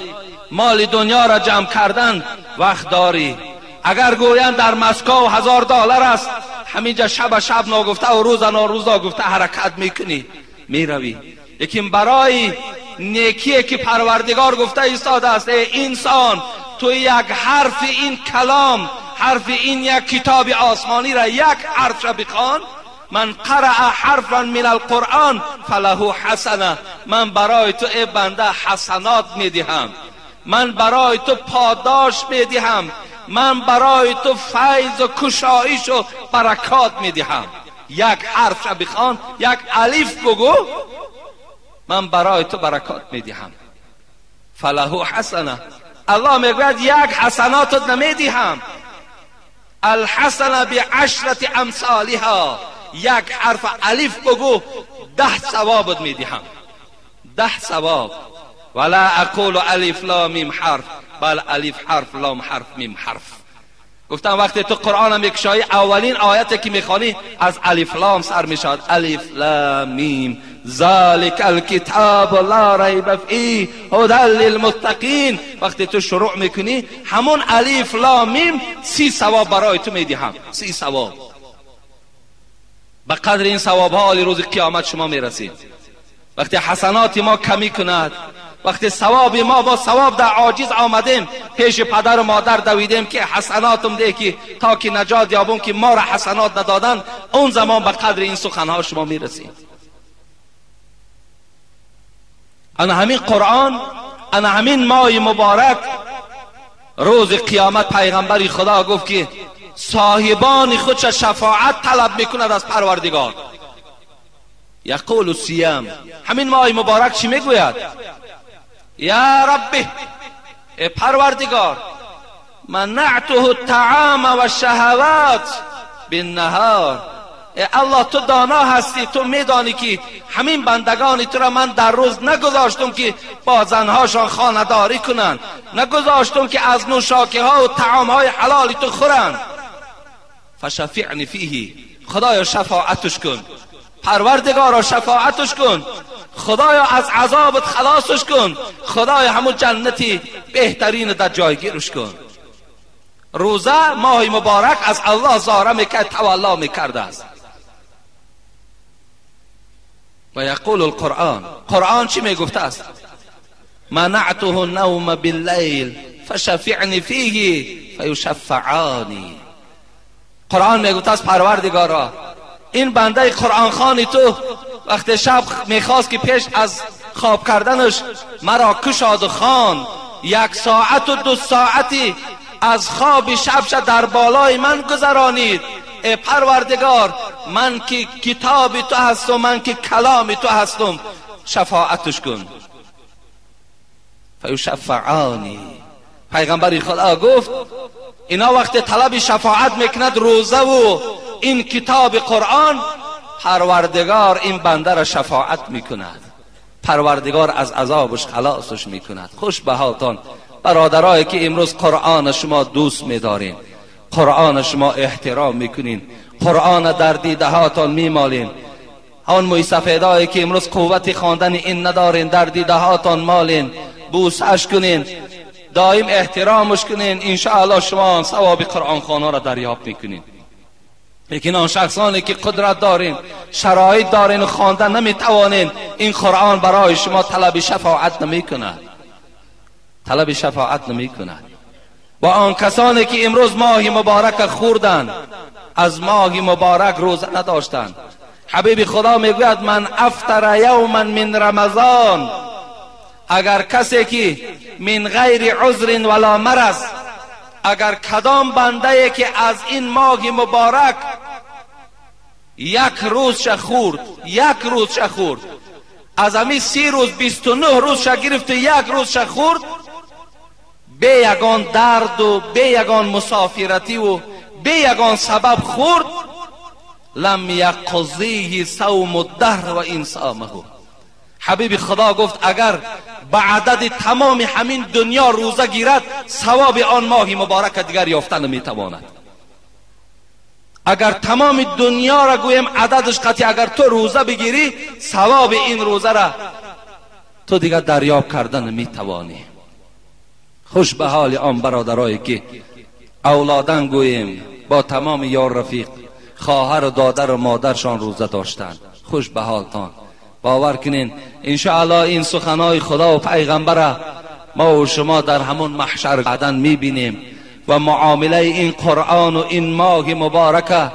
مال دنیا را جمع کردن وقت داری. اگر گویند در مسکو $1000 است، همینجا شب شب ناگفته و روز ناروز ناگفته حرکت میکنی، میروی. لیکن برای نیکیه که پروردگار گفته ایستاده است، ای انسان تو یک حرف این کلام، حرف این یک کتاب آسمانی را یک حرف را بخوان، من قرأ حرفا من القرآن فله حسنه، من برای تو ای بنده حسنات میدهم، من برای تو پاداش میدهم، من برای تو فیض و کشایش و برکات میدهم. یک حرف را بخوان، یک الف بگو، من برای تو برکات میدهم. فله حسنه. الله میگوید یک حسناتت نمیدهم، الحسنه بعشرة امثالها، یک حرف الف بگو 10 ثوابت میدهم، 10 ثواب. ولا اقول الف لام میم حرف، بل الف حرف لام حرف میم حرف. گفتم وقتی تو قرآن میکشایی اولین آیت که میخوانی از الف لام سر میشود، الف لام میم ذلک الکتاب لا ریب فیه هدی للمتقین. وقتی تو شروع میکنی همون الف لام میم 30 ثواب برای تو میدهم، 30 ثواب. به قدر این ثواب ها روز قیامت شما میرسید. وقتی حسنات ما کمی کند، وقتی ثواب ما با ثواب در عاجز آمدیم، پیش پدر و مادر دویدیم که حسناتم ده که تا که نجات یابم که ما را حسنات ندادن، اون زمان به قدر این سخنها شما میرسید. انا همین قرآن، انا همین ماه مبارک، روز قیامت پیغمبر خدا گفت که صاحبان خودش شفاعت طلب میکند از پروردگار. یقول الصیام، همین ماه مبارک چی میگوید؟ یا ربی، ای پروردگار، منعته الطعام و الشهوات بالنهار. ای الله تو دانا هستی، تو میدانی که همین بندگان تو را من در روز نگذاشتم که با زنهاشان خانه داری کنند، نگذاشتم که از نوشاکه ها و طعام های حلال تو خورند. فشفعنی فیه، خدایا شفاعتش کن، پروردگارا شفاعتش کن، خدایا از عذابت خلاصش کن، خدایا همون جنتی بهترین در جایگیرش کن. روزه ماه مبارک از الله زاره میکرد، تولا میکرده است. و یقول القرآن، قرآن چی میگفته است؟ منعته النوم باللیل فشفعنی فیه فیشفعانی. قرآن میگفته است پروردگارا، این بنده قرآن خوانی تو وقت شب میخواست که پیش از خواب کردنش مرا کشاد و خواند، 1 ساعت و 2 ساعتی از خواب شب در بالای من گذرانید. ای پروردگار، من که کتاب تو هستم، من که کلام تو هستم، شفاعتش کن. فیشفعانی. پیغمبر خدا گفت اینا وقت طلب شفاعت میکند روزه و این کتاب قرآن، پروردگار این بنده را شفاعت میکند، پروردگار از عذابش خلاصش میکند. خوش به حالتان برادرایی که امروز قرآن شما دوست میدارین، قرآن شما احترام میکنین، قرآن در دیده هاتان میمالین. آن موی سفیدایی که امروز قوت خواندن این ندارین، در دیده هاتان مالین، بوسش کنین، دائم احترامش کنین، انشاءالله شما ثواب قرآن خوانان را دریافت میکنین. لیکن آن شخصانی که قدرت دارین، شرایط دارین و خواندن نمیتوانین، این قرآن برای شما طلب شفاعت نمیکند، طلب شفاعت نمیکند. و آن کسانی که امروز ماه مبارک خوردن، از ماه مبارک روزه نداشتند، حبیب خدا میگوید من افطر یوما من رمضان، اگر کسی که من غیر عذر ولا مرض، اگر کدام بنده که از این ماه مبارک یک روز خورد، یک روز خورد، از همین 30 روز 29 روز گرفت، یک روز خورد، به یگان درد و به یگان مسافرتی و به یگان سبب خورد، لم یقضیه صوم الدهر و این صامه. حبیب خدا گفت اگر به عدد تمام همین دنیا روزه گیرد، ثواب آن ماه مبارک دیگر یافتن نمیتواند. اگر تمام دنیا را گویم عددش قطعی، اگر تو روزه بگیری، ثواب این روزه را تو دیگر دریافت کردن نمیتوانی. خوش به حال آن برادرایی که اولادن گوییم با تمام یار رفیق، خواهر و دادر و مادرشان روزه داشتند. خوش به حالتان. باور کنین انشاءالله این سخنای خدا و پیغمبر ما و شما در همون محشر بعداً میبینیم. و معامله این قرآن و این ماه مبارکه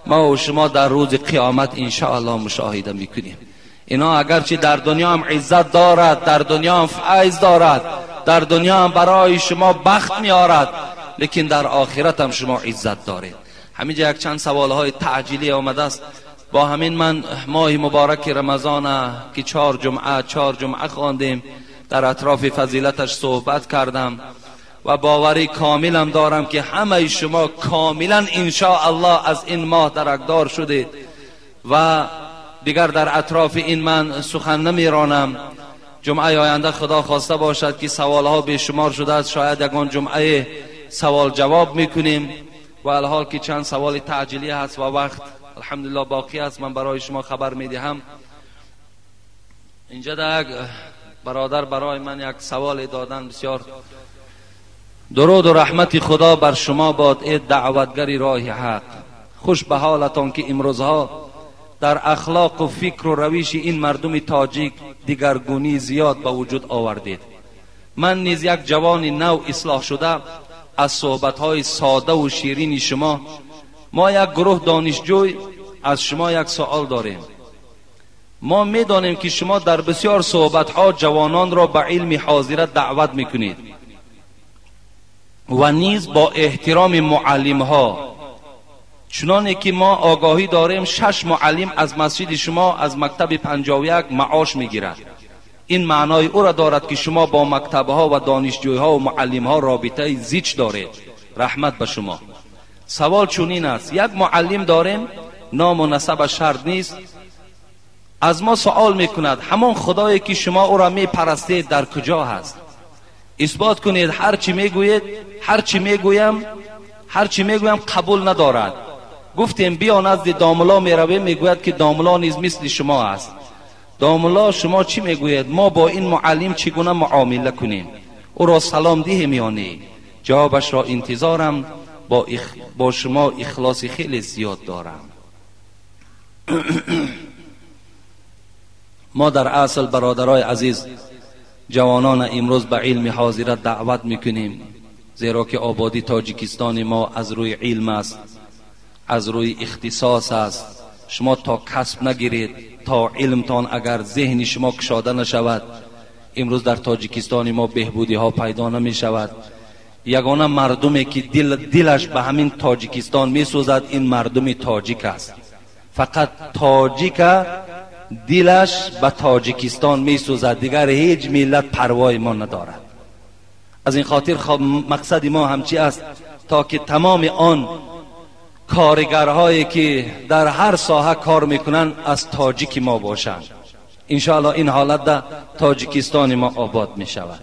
ما و شما در روز قیامت انشاءالله مشاهده میکنیم. اینا اگرچه در دنیا هم عزت دارد، در دنیا هم فیض دارد، در دنیا هم برای شما بخت میارد، لیکن در آخرت هم شما عزت دارید. همینجا یک چند سوال های تعجیلی آمده است. با همین من ماه مبارک رمضان که 4 جمعه خواندیم، در اطراف فضیلتش صحبت کردم و باوری کاملم دارم که همه شما کاملا انشاءالله از این ماه درکدار شدید و دیگر در اطراف این من سخن نمیرانم. جمعه آینده خدا خواسته باشد که سوالها بیشمار شده است، شاید یگان جمعه سوال جواب میکنیم و الحال که چند سوال تعجیلی هست و وقت الحمدلله باقی است، من برای شما خبر میدهم. اینجا در یک برادر برای من یک سوال دادن. بسیار درود و رحمت خدا بر شما باد ای دعوتگری راه حق. خوش به حالتان که امروزها در اخلاق و فکر و رویش این مردم تاجیک دیگرگونی زیاد به وجود آوردید. من نیز یک جوان نو اصلاح شده از صحبت‌های ساده و شیرین شما، ما یک گروه دانشجوی از شما یک سوال داریم. ما میدانیم که شما در بسیار صحبت‌ها جوانان را به علم حاضره دعوت میکنید و نیز با احترام معلم‌ها، چنانه که ما آگاهی داریم 6 معلم از مسجد شما از مکتب 51 معاش میگیرد. این معنای او را دارد که شما با مکتبها و دانشجوها و معلمها رابطه زیچ دارید. رحمت به شما. سوال چنین است: یک معلم داریم، نام و نسب شرط نیست، از ما سوال میکند همان خدایی که شما او را میپرستید در کجا هست؟ اثبات کنید. هر چی میگویم قبول ندارد. گفتیم بیا نزد داملا میرویم، میگوید که داملا نیز مثل شما است. داملا شما چی میگوید؟ ما با این معلم چگونه معامله کنیم؟ او را سلام دهیم یا نه؟ جوابش را انتظارم. با شما اخلاص خیلی زیاد دارم. ما در اصل برادرای عزیز، جوانان امروز به علم حاضره دعوت میکنیم، زیرا که آبادی تاجیکستان ما از روی علم است، از روی اختصاص است. شما تا کسب نگیرید، تا علمتان اگر ذهن شما کشاده نشود، امروز در تاجیکستان ما بهبودی ها پیدا نمی شود. یگانه مردمی که دلش به همین تاجیکستان می سوزد این مردم تاجیک است. فقط تاجیک دلش به تاجیکستان می سوزد، دیگر هیچ ملت پروای ما ندارد. از این خاطر خب مقصد ما همچی است تا که تمام آن کارگرهایی که در هر ساحه کار میکنن از تاجیک ما باشند. انشاءالله این حالت در تاجیکستان ما آباد می شود.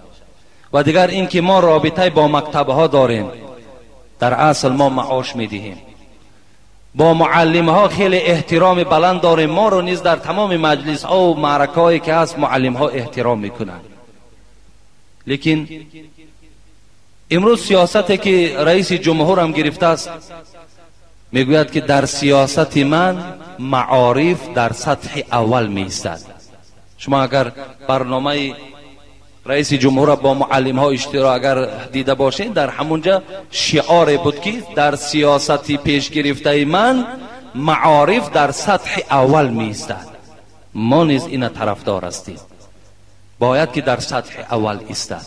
و دیگر اینکه ما رابطه با مکتبها داریم، در اصل ما معاش میدهیم، با معلم ها خیلی احترام بلند داریم. ما رو نیز در تمام مجلس ها و معرکه هایی که هست معلم ها احترام میکنند. لیکن امروز سیاستی که رئیس جمهور هم گرفته است، میگوید که در سیاست من معارف در سطح اول می ایستد. شما اگر برنامه رئیس جمهور با معلم ها اشتراک اگر دیده باشین، در همونجا شعار بود که در سیاست پیش گرفته من معارف در سطح اول می ایستد. ما نیز این طرفدار هستیم. باید که در سطح اول ایستد.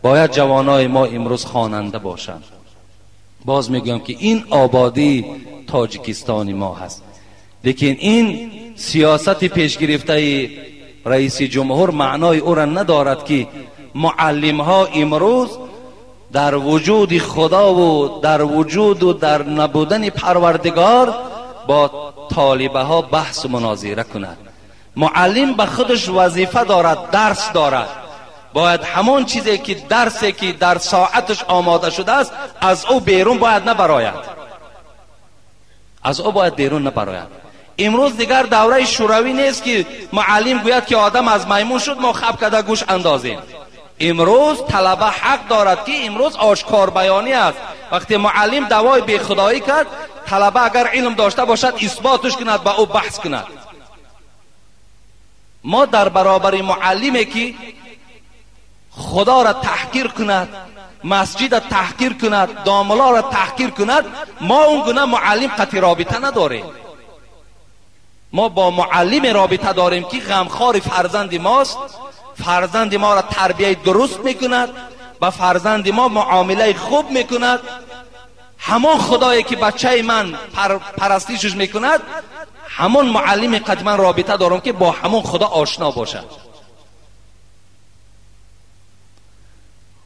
باید جوانای ما امروز خواننده باشند. باز میگویم که این آبادی تاجیکستان ما هست. لیکن این سیاست پیش گرفته رئیس جمهور معنای او را ندارد که معلم ها امروز در وجود خدا و در وجود و در نبودن پروردگار با طالبه ها بحث و مناظره کند. معلم به خودش وظیفه دارد، درس دارد، باید همان چیزی که درسی که در ساعتش آماده شده است از او بیرون باید نبراید، از او باید بیرون نبراید. امروز دیگر دوره شوروی نیست که معلم گوید که آدم از میمون شد، ما خپ کرده گوش اندازیم. امروز طلبه حق دارد که امروز آشکار بیانی است. وقتی معلم دعوای بی خدایی کرد، طلبه اگر علم داشته باشد اثباتش کند، با او بحث کند. ما در برابر معلمی که خدا را تحقیر کند، مسجد تحقیر کند، داملا را تحقیر کند، ما اون گونه معلم قطعی رابطه نداریم. ما با معلم رابطه داریم که غمخوار فرزند ماست، فرزند ما را تربیه درست میکند، با فرزند ما معامله خوب میکند. همان خدایی که بچه من پرستیشش میکند، همان معلم قد من رابطه دارم که با همون خدا آشنا باشد.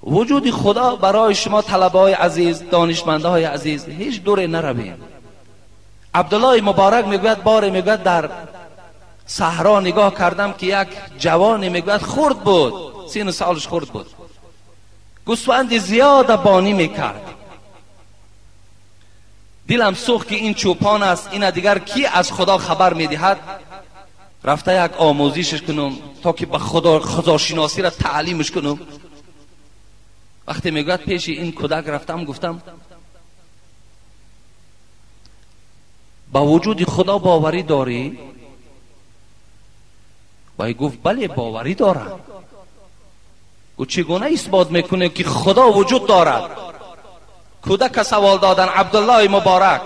وجود خدا برای شما طلبه های عزیز، دانشمنده های عزیز، هیچ دوره نرویم. عبدالله مبارک میگوید باره میگوید در صحرا نگاه کردم که یک جوانی میگوید خرد بود، 30 سالش خرد بود، گوسفند زیاد بانی میکرد. دلم سوخت که این چوپان است، این دیگر کی از خدا خبر میدهد؟ رفته یک آموزشش کنم تا که به خدا خداشناسی را تعلیمش کنم. وقتی میگوید پیش این کودک رفتم، گفتم با وجود خدا باوری داری؟ و گفت بله باوری دارم. گفت چگونه اثبات میکنه که خدا وجود دارد؟ کودک سوال دادن. عبدالله مبارک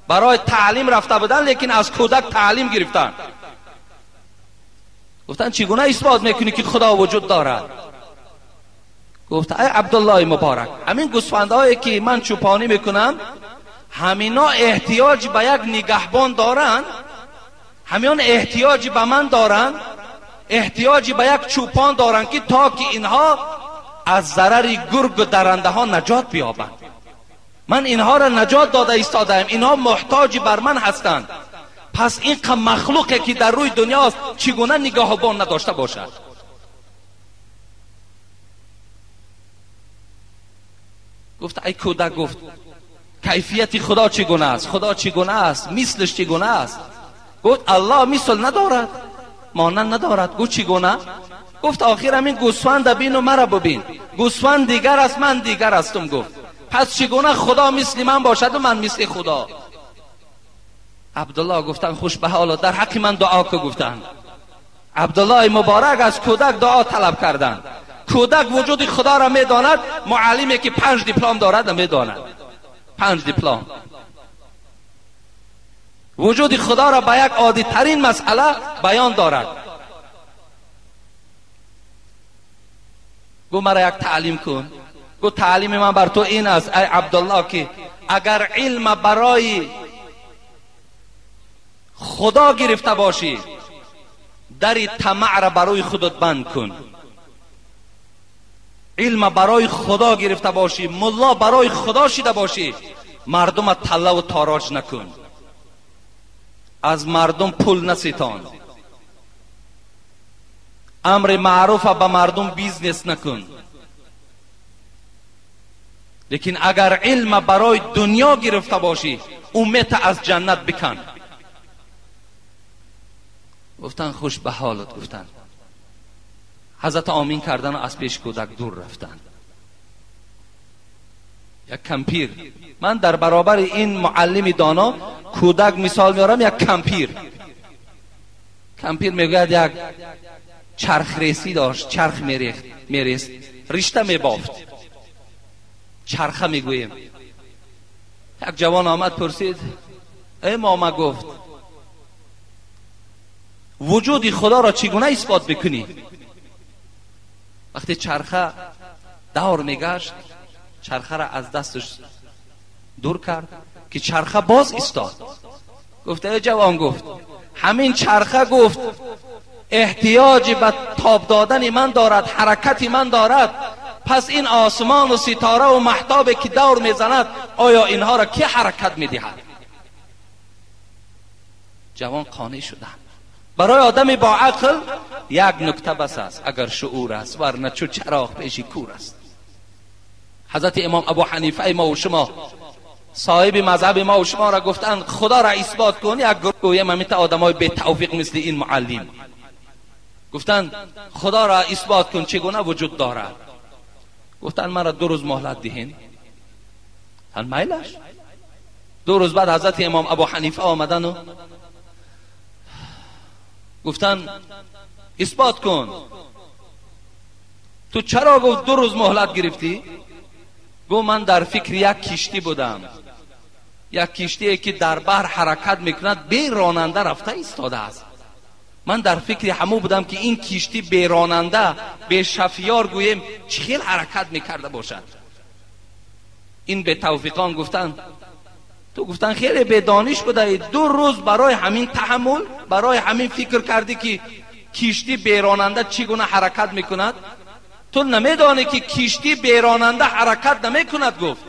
برای تعلیم رفته بودن، لیکن از کودک تعلیم گرفتن. گفتن چگونه اثبات میکنی که خدا وجود دارد؟ گفت ای عبدالله مبارک، همین گوسفندهایی که من چوپانی میکنم، همینا احتیاج به یک نگهبان دارن، همیان احتیاج به من دارن، احتیاج به یک چوپان دارن که تا که اینها از ضرر گرگ و درنده ها نجات بیابند. من اینها را نجات داده ایستادم، اینها محتاج بر من هستند. پس این مخلوقی که در روی دنیاست چگونه نگاهبان نداشته باشد؟ گفت ای کودک، گفت کیفیت خدا چگونه است؟ خدا چگونه است؟ مثلش چگونه است؟ گفت الله مثل ندارد، مانند ندارد. گفت چگونه؟ گفت آخر همین گوسفند بین و مرا ببین، گوسفند دیگر است، من دیگر هستم. گفت پس چگونه خدا مثل من باشد و من مثل خدا؟ عبدالله گفتن خوش به حالا، در حق من دعا که گفتن. عبدالله مبارک از کودک دعا طلب کردن. کودک وجود خدا را میداند، معلمی که 5 دیپلم دارد میداند. 5 دیپلم وجود خدا را به یک عادی ترین مسئله بیان دارد. گو مرا یک تعلیم کن. گو تعلیم من بر تو این است ای عبدالله که اگر علم برای خدا گرفته باشی، در طمع را برای خودت بند کن. علم برای خدا گرفته باشی، ملا برای خدا شده باشی، مردم طله و تاراج نکن، از مردم پول نستان، امر معروف به مردم business نکن. لیکن اگر علم برای دنیا گرفته باشی، امید از جنت بکن. گفتن خوش به حالت. گفتن حضرت آمین کردن و از پیش کودک دور رفتن. یک کمپیر، من در برابر این معلم دانا کودک مثال میارم، یک کمپیر. کمپیر میگوید یک چرخ ریسی داشت، چرخ میریست، رشته میبافت، چرخه میگوییم. یک جوان آمد پرسید ای ماما، گفت وجود خدا را چگونه اثبات بکنی؟ وقتی چرخه دور میگشت، چرخه را از دستش دور کرد که چرخه باز ایستاد. گفت ای جوان، گفت همین چرخه، گفت احتیاج به تاب دادن من دارد، حرکت من دارد. پس این آسمان و ستاره و مهتاب که دور میزند، آیا اینها را کی حرکت میدهد؟ جوان قانع شدند. برای آدم با عقل یک نکته بس است، اگر شعور است، ورنه چو چراغ پیش کور است. حضرت امام ابو حنیفه ما و شما، صاحب مذهب ما و شما را گفتند خدا را اثبات کن. یک گروه همیته آدمای بی توفیق مثل این معلم گفتند خدا را اثبات کن چگونه وجود دارد. گفتند مرا 2 روز مهلت دهین. هن میلش. 2 روز بعد حضرت امام ابو حنیفه آمدن و گفتن اثبات کن. تو چرا گفت 2 روز مهلت گرفتی؟ Гуфт ман дар фикри як киштӣ будам, як киштие ки дар баҳр ҳаракат мекунад, бе ронанда рафта истодааст. Ман дар фикри ҳамон будам ки ин киштӣ бе ронанда, бе шафиёр гӯем чӣ хел ҳаракат мекарда бошад. Ин бетавфиқон гуфтанд ту гуфтан хеле бедониш будаӣ, 2 рӯз барои ҳамин таҳаммул, барои ҳамин фикр кардӣ ки киштӣ беронанда чӣ гуна ҳаракат мекунад. Ту намедонӣ ки киштӣ беронанда ҳаракат намекунад. Гуфт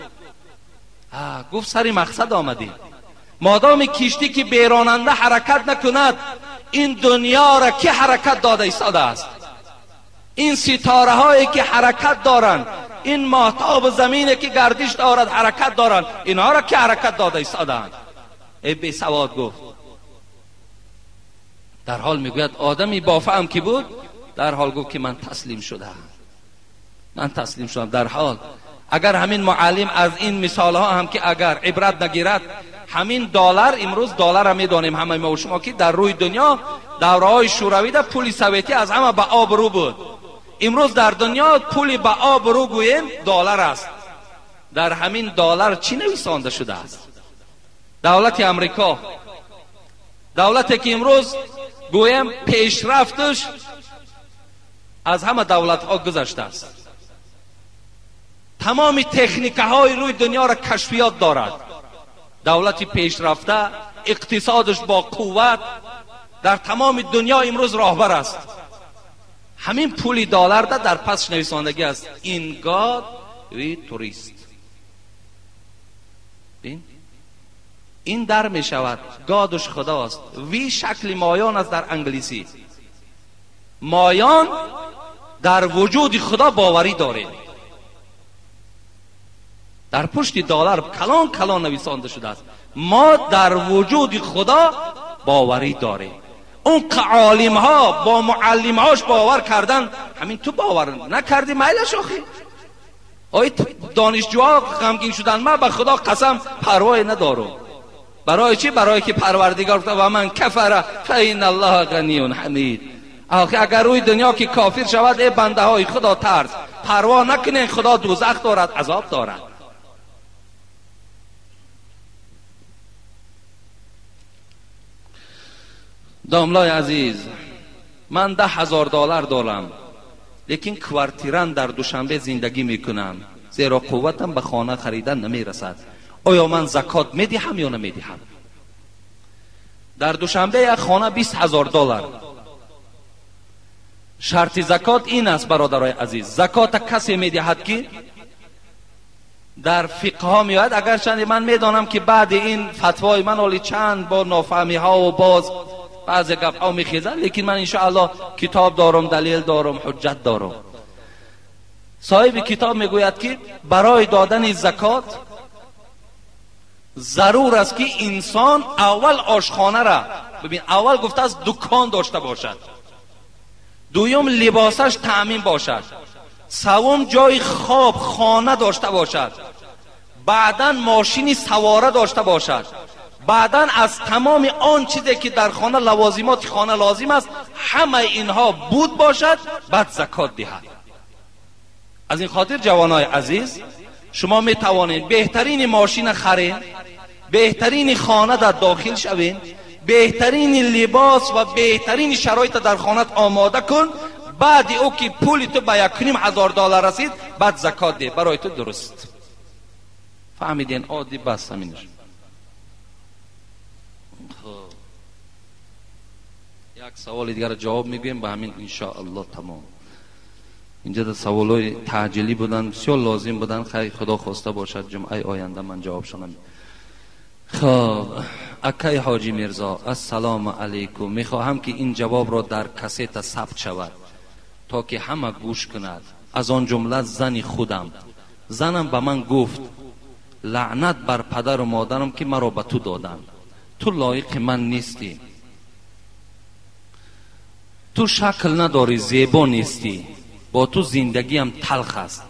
гуфт сари мақсад омадӣ. Модоми киштӣ ки беронанда ҳаракат накунад, ин дунёро ки ҳаракат дода истодааст? Ин ситораҳое ки ҳаракат доранд, ин моҳтобу замине ки гардиш дорад ҳаракат доранд, инҳоро ки ҳаракат дода истодаанд? Эй бесавод, гуфт. Дар ҳол мегӯяд одами бофаҳм ки буд, дар ҳол гуфт ки ман таслим шудам, ман таслим шудам. Дар ҳол агар ҳамин муаллим аз ин мисолҳо ҳам ки агар ибрат нагирад, ҳамин доллар, имрӯз долларро медонем ҳамаи мо шумо ки дар рӯи дунё давраҳои шӯравида пули советӣ аз ҳама ба обрӯ буд. Имрӯз дар дунё пули ба обрӯ гӯем доллар аст. Дар ҳамин доллар чӣ нависонда шудааст? Давлати Амрико, давлате ки имрӯз гӯем пешрафташ аз ҳама давлатҳо гузаштааст, тамоми техникаҳои рӯи дунёро кашфиёт дорад, давлати пешрафта, иқтисодаш бо қувват, дар тамоми дунё имрӯз роҳбар аст. Ҳамин пули долларда дар пасш нависондагӣ аст: In God we trust. Ин дар мешавад God ш худост, we шакли моён аст дар англисӣ. Моён дар вуҷуди худо боварӣ дорем. Дар пушти доллар калон калон нависонда шудааст: мо дар вуҷуди худо боварӣ дорем. Он олимҳо бо муаллимҳош бовар кардан, ҳамин ту бовар накардӣ, майлаш охи. Ой донишҷӯҳо ғамгин шуданд, ман ба худо қасам парвое надорам. Барои чӣ? Барое ки Парвардигор гуфта: ва ман кафара фаинна Аллоҳа ғаниюн ҳамид. Охи агар рӯи дунё ки кофир шавад, эй бандаҳои худо тарс, парво накунед, худо дӯзах дорад, азоб дорад. Домлای азиз, ман 10,000 доллар дорам, лекин квартиран дар Душанбе зиндагӣ мекунам, зеро қувватам ба хона харидан намерасад. Оё ман закот медиҳам ё намедиҳам? Дар Душанбе як хона 20,000 доллар. Шарти закот ин аст, бародарои азиз, закота касе медиҳад ки дар фиқҳҳо меояд. Агарчанде ман медонам ки баъди ин фатвои ман оли чанд бор нофаҳмиҳо ва боз баъзе гапҳо мехезанд, лекин ман иншоаллоҳ китоб дорам, далел дорам, ҳуҷҷат дорам. Соҳиби китоб мегӯяд ки барои додани закот зарур аст ки инсон аввал ошхонара, бибин, аввал гуфтааст дукон дошта бошад, дуюм либосаш таъмин бошад, севум ҷои хоб хона дошта бошад, баъдан мошини савора дошта бошад, баъдан аз тамоми он чизе ки дар хона лавозимоти хона лозим аст ҳамаи инҳо буд бошад, баъд закот диҳад. Аз ин хотир ҷавонои азиз, шумо метавонед беҳтарини мошина харед, беҳтарини хона дар дохил шавед, беҳтарини либос ва беҳтарини шароит дар хонат омода кун, баъди ӯ ки пули ту ба 1,500 доллар расид, баъд закот деҳ, барои ту дуруст. Фаҳмиден? Оддӣ бас ҳаминаш. Як саволи дигарро ҷавоб мегӯем, ба ҳамин иншоаллоҳ тамом. Инҷа да саволҳои таъҷилӣ буданд, бисёр лозим буданд. Хайр, худо хоста бошад ҷумъаи оянда ман ҷавобшонам. Хоб, акай ҳоҷи Мирзо, ассалому алайкум. Мехоҳам ки ин ҷавобро дар кассета сабт шавад, то ки ҳама гӯш кунад, аз он ҷумла зани худам. Занам ба ман гуфт: лаънат бар падару модарам ки маро ба ту доданд, ту лоиқи ман нестӣ, ту шакл надорӣ, зебо нестӣ, бо ту зиндагиам талх аст.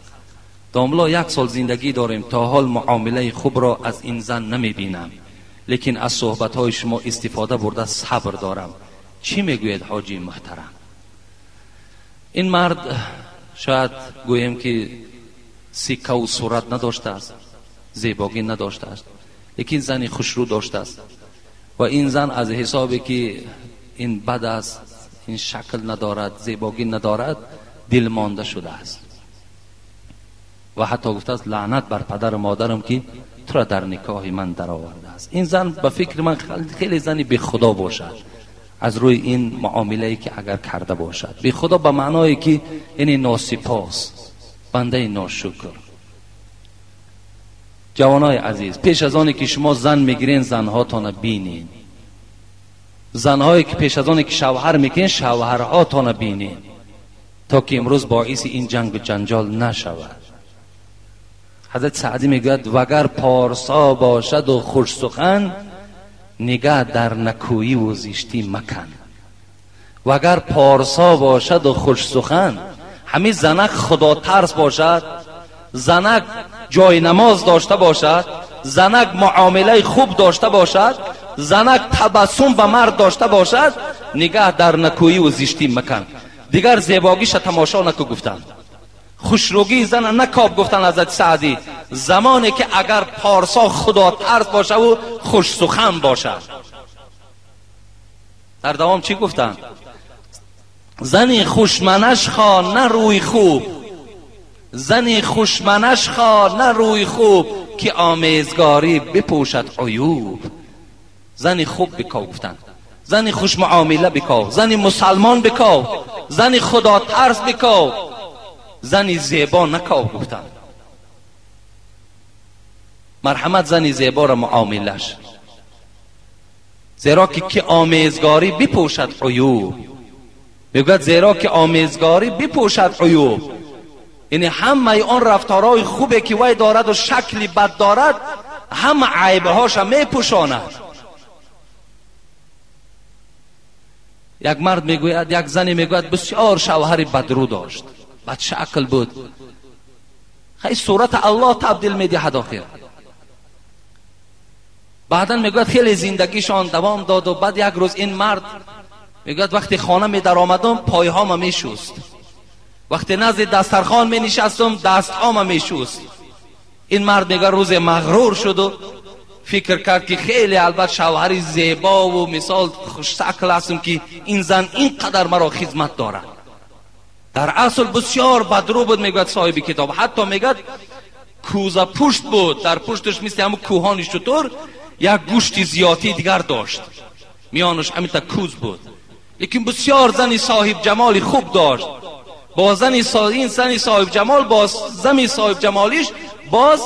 Домло, 1 сол зиндагӣ дорем, то ҳол муомилаи хубро аз ин зан намебинам, лекин аз суҳбатҳои шумо истифода бурда сабр дорам. Чӣ мегӯед ҳоҷи муҳтарам? Ин мард шояд гӯем ки Сика و сурат надоштааст, зебогӣ надоштааст, лекин зани хушрӯ доштааст. Ва ин зан аз ҳисобе ки ин бад аст, ин шакл надорад, зебогӣ надорад, дилмонда шудааст. Ва ҳатто гуфтааст лаънат бар падару модарам ки тура дар никоҳи ман даровардааст. Ин зан ба фикри ман хеле зани бехудо бошад, аз рӯи ин муомилае ки агар карда бошад. Бехудо ба маъное ки яъне носипос, бандаи ношукр. Ҷавонои азиз, пеш аз оне ки шумо зан мегирен, занҳотона бинен. Занҳое ки пеш аз оне ки шавҳар мекунен, шавҳарҳотона бинен, то ки имрӯз боиси ин ҷангу ҷанҷол нашавад. Ҳазрат Саъдӣ мегӯяд вагар порсо бошаду хушсухан, нигаҳ дар накӯӣ-ву зиштӣ макан. Вагар порсо бошаду хушсухан, ҳамин занак худотарс бошад, занак ҷои намоз дошта бошад, занак муомилаи хуб дошта бошад, занак табассум ба мард дошта бошад, нигаҳ дар накӯӣ-ву зиштӣ макан. Дигар зебогиша тамошо наку гуфтанд, хушрӯгии зана накоб гуфтанд ҳазрати Саъдӣ, замоне ки агар порсо худотарс бошаву хушсухан бошад. Дар давом чӣ гуфтанд? Зани хушманаш хо на рӯи хуб, зани хушманаш хо на рӯи хуб, ки омезгорӣ бипӯшад уюб. Зани хуб биков гуфтанд, зани хушмуомила биков, зани мусалмон биков, зани худотарс биков, зани зебо наков гуфтанд. Марҳамат зани зеборо муомилаш, зеро ки омезгорӣ бипӯшад уюб. Мегӯяд зеро ки омезгорӣ бипӯшад уюб, яъне ҳамаи он рафторҳои хубе ки вай дораду шакли бад дорад, ҳама айбҳоша мепӯшонад. Як мард мегӯяд, як зане мегӯяд бисёр шавҳари бадрӯ дошт, бадшакл буд. Хай сурата Аллоҳ табдил медиҳад охир. Баъдан мегӯяд хеле зиндагишон давом доду баъд як рӯз ин мард мегӯяд вақте хона медаромадам пойҳома мешуст, вақте назди дастархон менишастам дастҳома мешуст. Ин мард мегӯяд рӯзе мағрур шуду фикр кард ки хеле албат шавҳари зебову мисол хушшакл ҳастам ки ин зан ин қадар маро хизмат дорад. Дар асл бисёр бадрӯ буд, мегӯяд соҳиби китоб. Ҳатто мегӯяд кӯза пушт буд, дар пушташ мисли ҳамун кӯҳони шутур як гӯшти зиётӣ дигар дошт, миёнаш ҳаминта кӯз буд. Лекин бисёр зани соҳиб ҷамоли хуб дошт. Бо зани ин зани соҳиб ҷамол, бо зани соҳиб ҷамолиш боз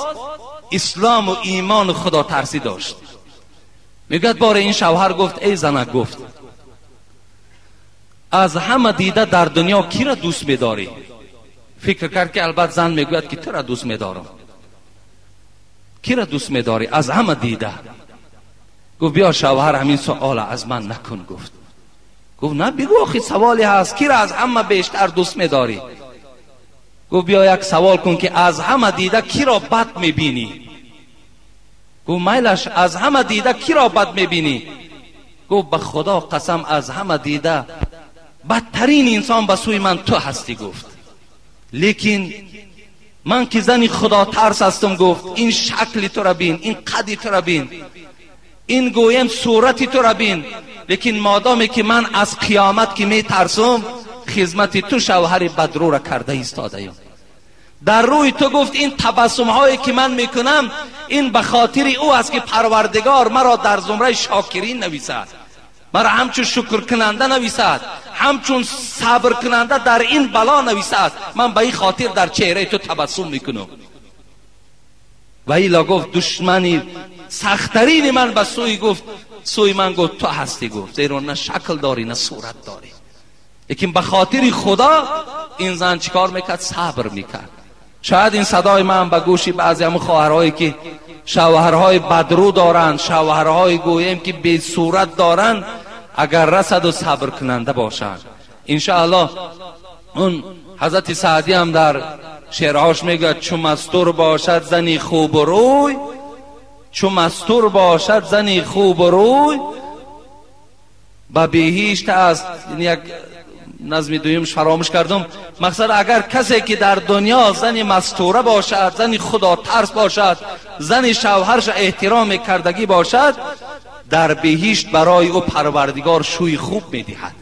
ислому имону худотарсӣ дошт. Мегӯяд боре ин шавҳар гуфт эй занак, гуфт аз ҳама дида дар дунё киро дӯст медорӣ? Фикр кард ки албат зан мегӯяд ки тура дӯст медорам. Киро дӯст медорӣ аз ҳама дида? Гуфт биё шавҳар ҳамин суола аз ман накун. Гуфт на бигӯ охи саволе ҳаст, киро аз ҳама бештар дӯст медорӣ? Гуфт биё як савол кун ки аз ҳама дида киро бад мебинӣ? Гуфт майлаш, аз ҳама дида киро бад мебинӣ? Гуфт ба худо қасам аз ҳама дида бадтарин инсон ба сӯи ман ту ҳастӣ. Гуфт лекин ман ки зани худотарс ҳастам, гуфт ин шакли тура бин, ин қади тура бин, ин гӯем сурати тура бин, лекин модоме ки ман аз қиёмат ки метарсум, хизмати ту шавҳари бадрӯра карда истодаям. Дар рӯи ту гуфт ин табассумҳое ки ман мекунам, ин ба хотири ӯ аст ки Парвардигор маро дар зумраи шокирин нависад, маро ҳамчун шукркунанда нависад, ҳамчун сабркунанда дар ин бало нависад. Ман ба ин хотир дар чеҳраи ту табассум мекунам. Ва ила гуфт душмани сахттарини ман ба сӯи гуфт сӯи ман гуфт ту ҳастӣ. Гуфт зеро на шакл дорӣ на сурат дорӣ. Лекин ба хотири худо ин зан чикор мекард? Сабр мекард. Шояд ин садои ман ба гӯши баъзе ҳамун хоҳарҳое ки шавҳарҳои бадрӯ доранд, шавҳарҳои гӯем ки бесурат доранд, агар расаду сабркунанда бошанд. Иншааллоҳ он ҳазрати Саъдӣ ҳам дар шеърҳош мегӯяд чу мастур бошад зани хубу рӯй, чу мастур бошад зани хубу рӯй, ба беҳишт аст. Як نظم دویمش فراموش کردم. مقصد اگر کسی که در دنیا زن مستوره باشد، زن خدا ترس باشد، زن شوهرش احترام کردگی باشد، در بهشت برای او پروردگار شوی خوب میدهد.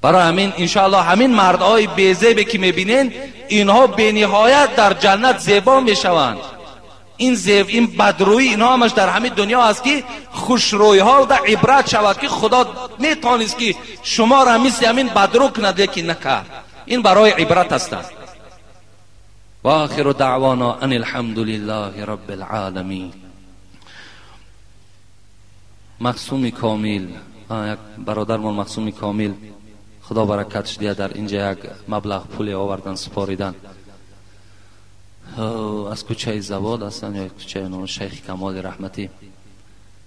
برای همین انشاءالله همین مردهای بیزیبی که میبینین، اینها به نهایت در جنت زیبا میشوند. این زیب، این بدرویی، اینها همش در همین دنیا است که خوشرویی ها در عبرت شود که خدا میتونست که شما را مثل همین بدرو کند، لیکن نکرد. این برای عبرت هستند. و آخر دعوانا ان الحمد لله رب العالمین. مقسوم کامل، یک برادرمان مقسوم کامل، خدا برکتش دیه، در اینجا یک مبلغ پولی آوردن سپاریدن. از کوچه زواد هستن یا کوچه نام شیخ کمال رحمتی.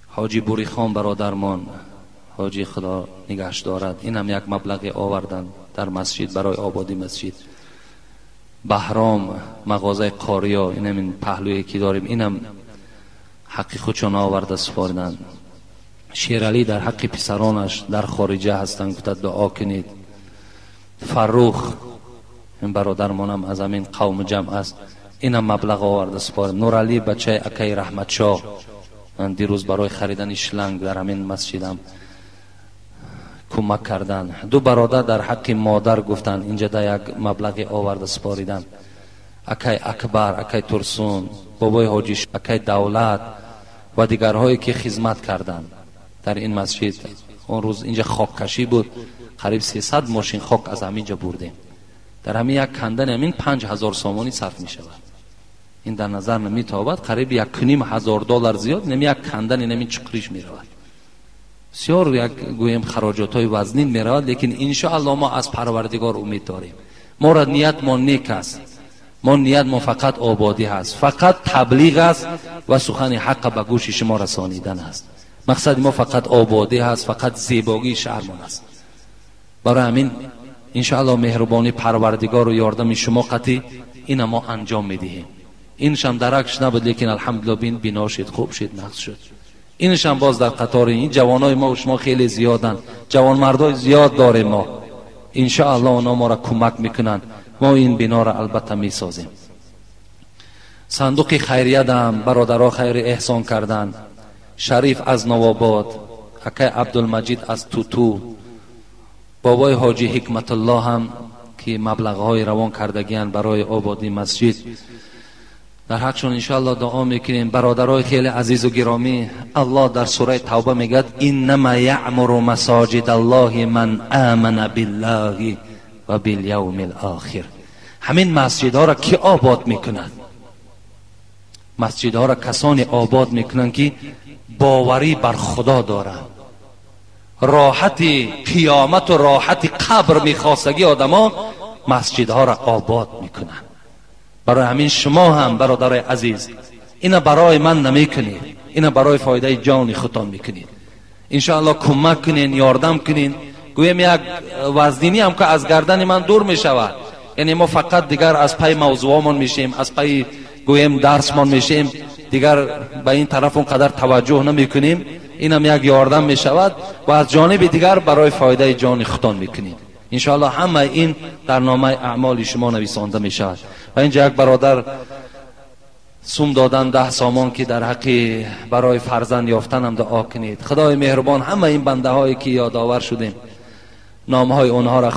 حاجی بوری خان برادرمان، حاجی خدا نگهش دارد، این هم یک مبلغ آوردن در مسجد برای آبادی مسجد. بهرام مغازه قاریا، این هم این پهلوی که داریم، این هم حقی خودشون آورده سپاردن. شیرالی در حق پسرانش در خارجه هستن، گفت دعا کنید. فروخ این برادرمانم از همین قوم جمع است، اینم مبلغ آورده سپارد. نورالی بچه اکای رحمت شاه، من دیروز برای خریدن شلنگ در همین مسجدم کمک کردن. دو برادر در حق مادر گفتن، اینجا در یک مبلغ آورده سپاریدن. اکای اکبر، اکای ترسون، بابای حاجی، اکای دولت و دیگرهایی که خدمت کردن در این مسجد. اون روز اینجا خاک کشی بود، قریب 300 ماشین خاک از همینجا بردیم. در همین یک کندن همین 5000 سامانی صرف می شود. این در نظر نمی تابد، قریب 1,500 دلار زیاد نمی یک کندن نمی چقریش می رود. بسیار یک گویم خراجات های وزنین می رود، لیکن انشاءالله ما از پروردگار امید داریم. ما را نیت ما نیک است، ما نیت ما فقط آبادی هست، فقط تبلیغ است و سخن حق به گوش شما رسانیدن است. مقصد ما فقط آبادی هست، فقط زیبایی شهرمان است. برای همین انشاءالله مهربانی پروردگار و یاردم شما قطعی این ما انجام میدهیم. اینش هم درکش نبود، لیکن الحمدلله بین بنا شد، خوب شد، نقص شد. اینش هم باز در قطار این جوانای ما و شما خیلی زیادن، جوان مردای زیاد داریم ما. انشاءالله اونا ما را کمک میکنن، ما این بنا را البته میسازیم. صندوق خیریه دم برادرها خیر احسان کردن. شریف از نواباد، اکای عبدالمجید از توتو، بابای حاجی حکمت الله هم که مبلغ های روان کردگیان برای آبادی مسجد، در حقشون انشاءالله دعا میکنیم. برادرای خیلی عزیز و گرامی، الله در سوره توبه میگد انما یعمر مساجد الله من آمن بالله و بالیوم الاخر. همین مسجدها را کی آباد میکنند؟ مسجدها را کسانی آباد میکنند که باوری بر خدا دارند، راحت قیامت و راحت قبر میخواستگی آدما مسجدها را آباد میکنند. برای همین شما هم برادرای عزیز، اینا برای من نمیکنید، اینا برای فایده جان خودتان میکنید. انشاءالله کمک کنین، یاردم کنین. گویم یک وزنینی هم که از گردن من دور میشود، یعنی ما فقط دیگر از پای موضوعمان میشیم، از پای گویم درسمان میشیم، دیگر به این طرف اونقدر توجه نمیکنیم. اینم یک یاردم میشود و از جانب دیگر برای فایده جان خودتان میکنید. انشاءالله همه این در نامه اعمال شما نویسانده میشود. و اینجا یک برادر سوم دادن 10 سامان که در حقی برای فرزند یافتن هم دعا کنید. خدای مهربان همه این بنده هایی که یادآور شدیم، نام های اونها را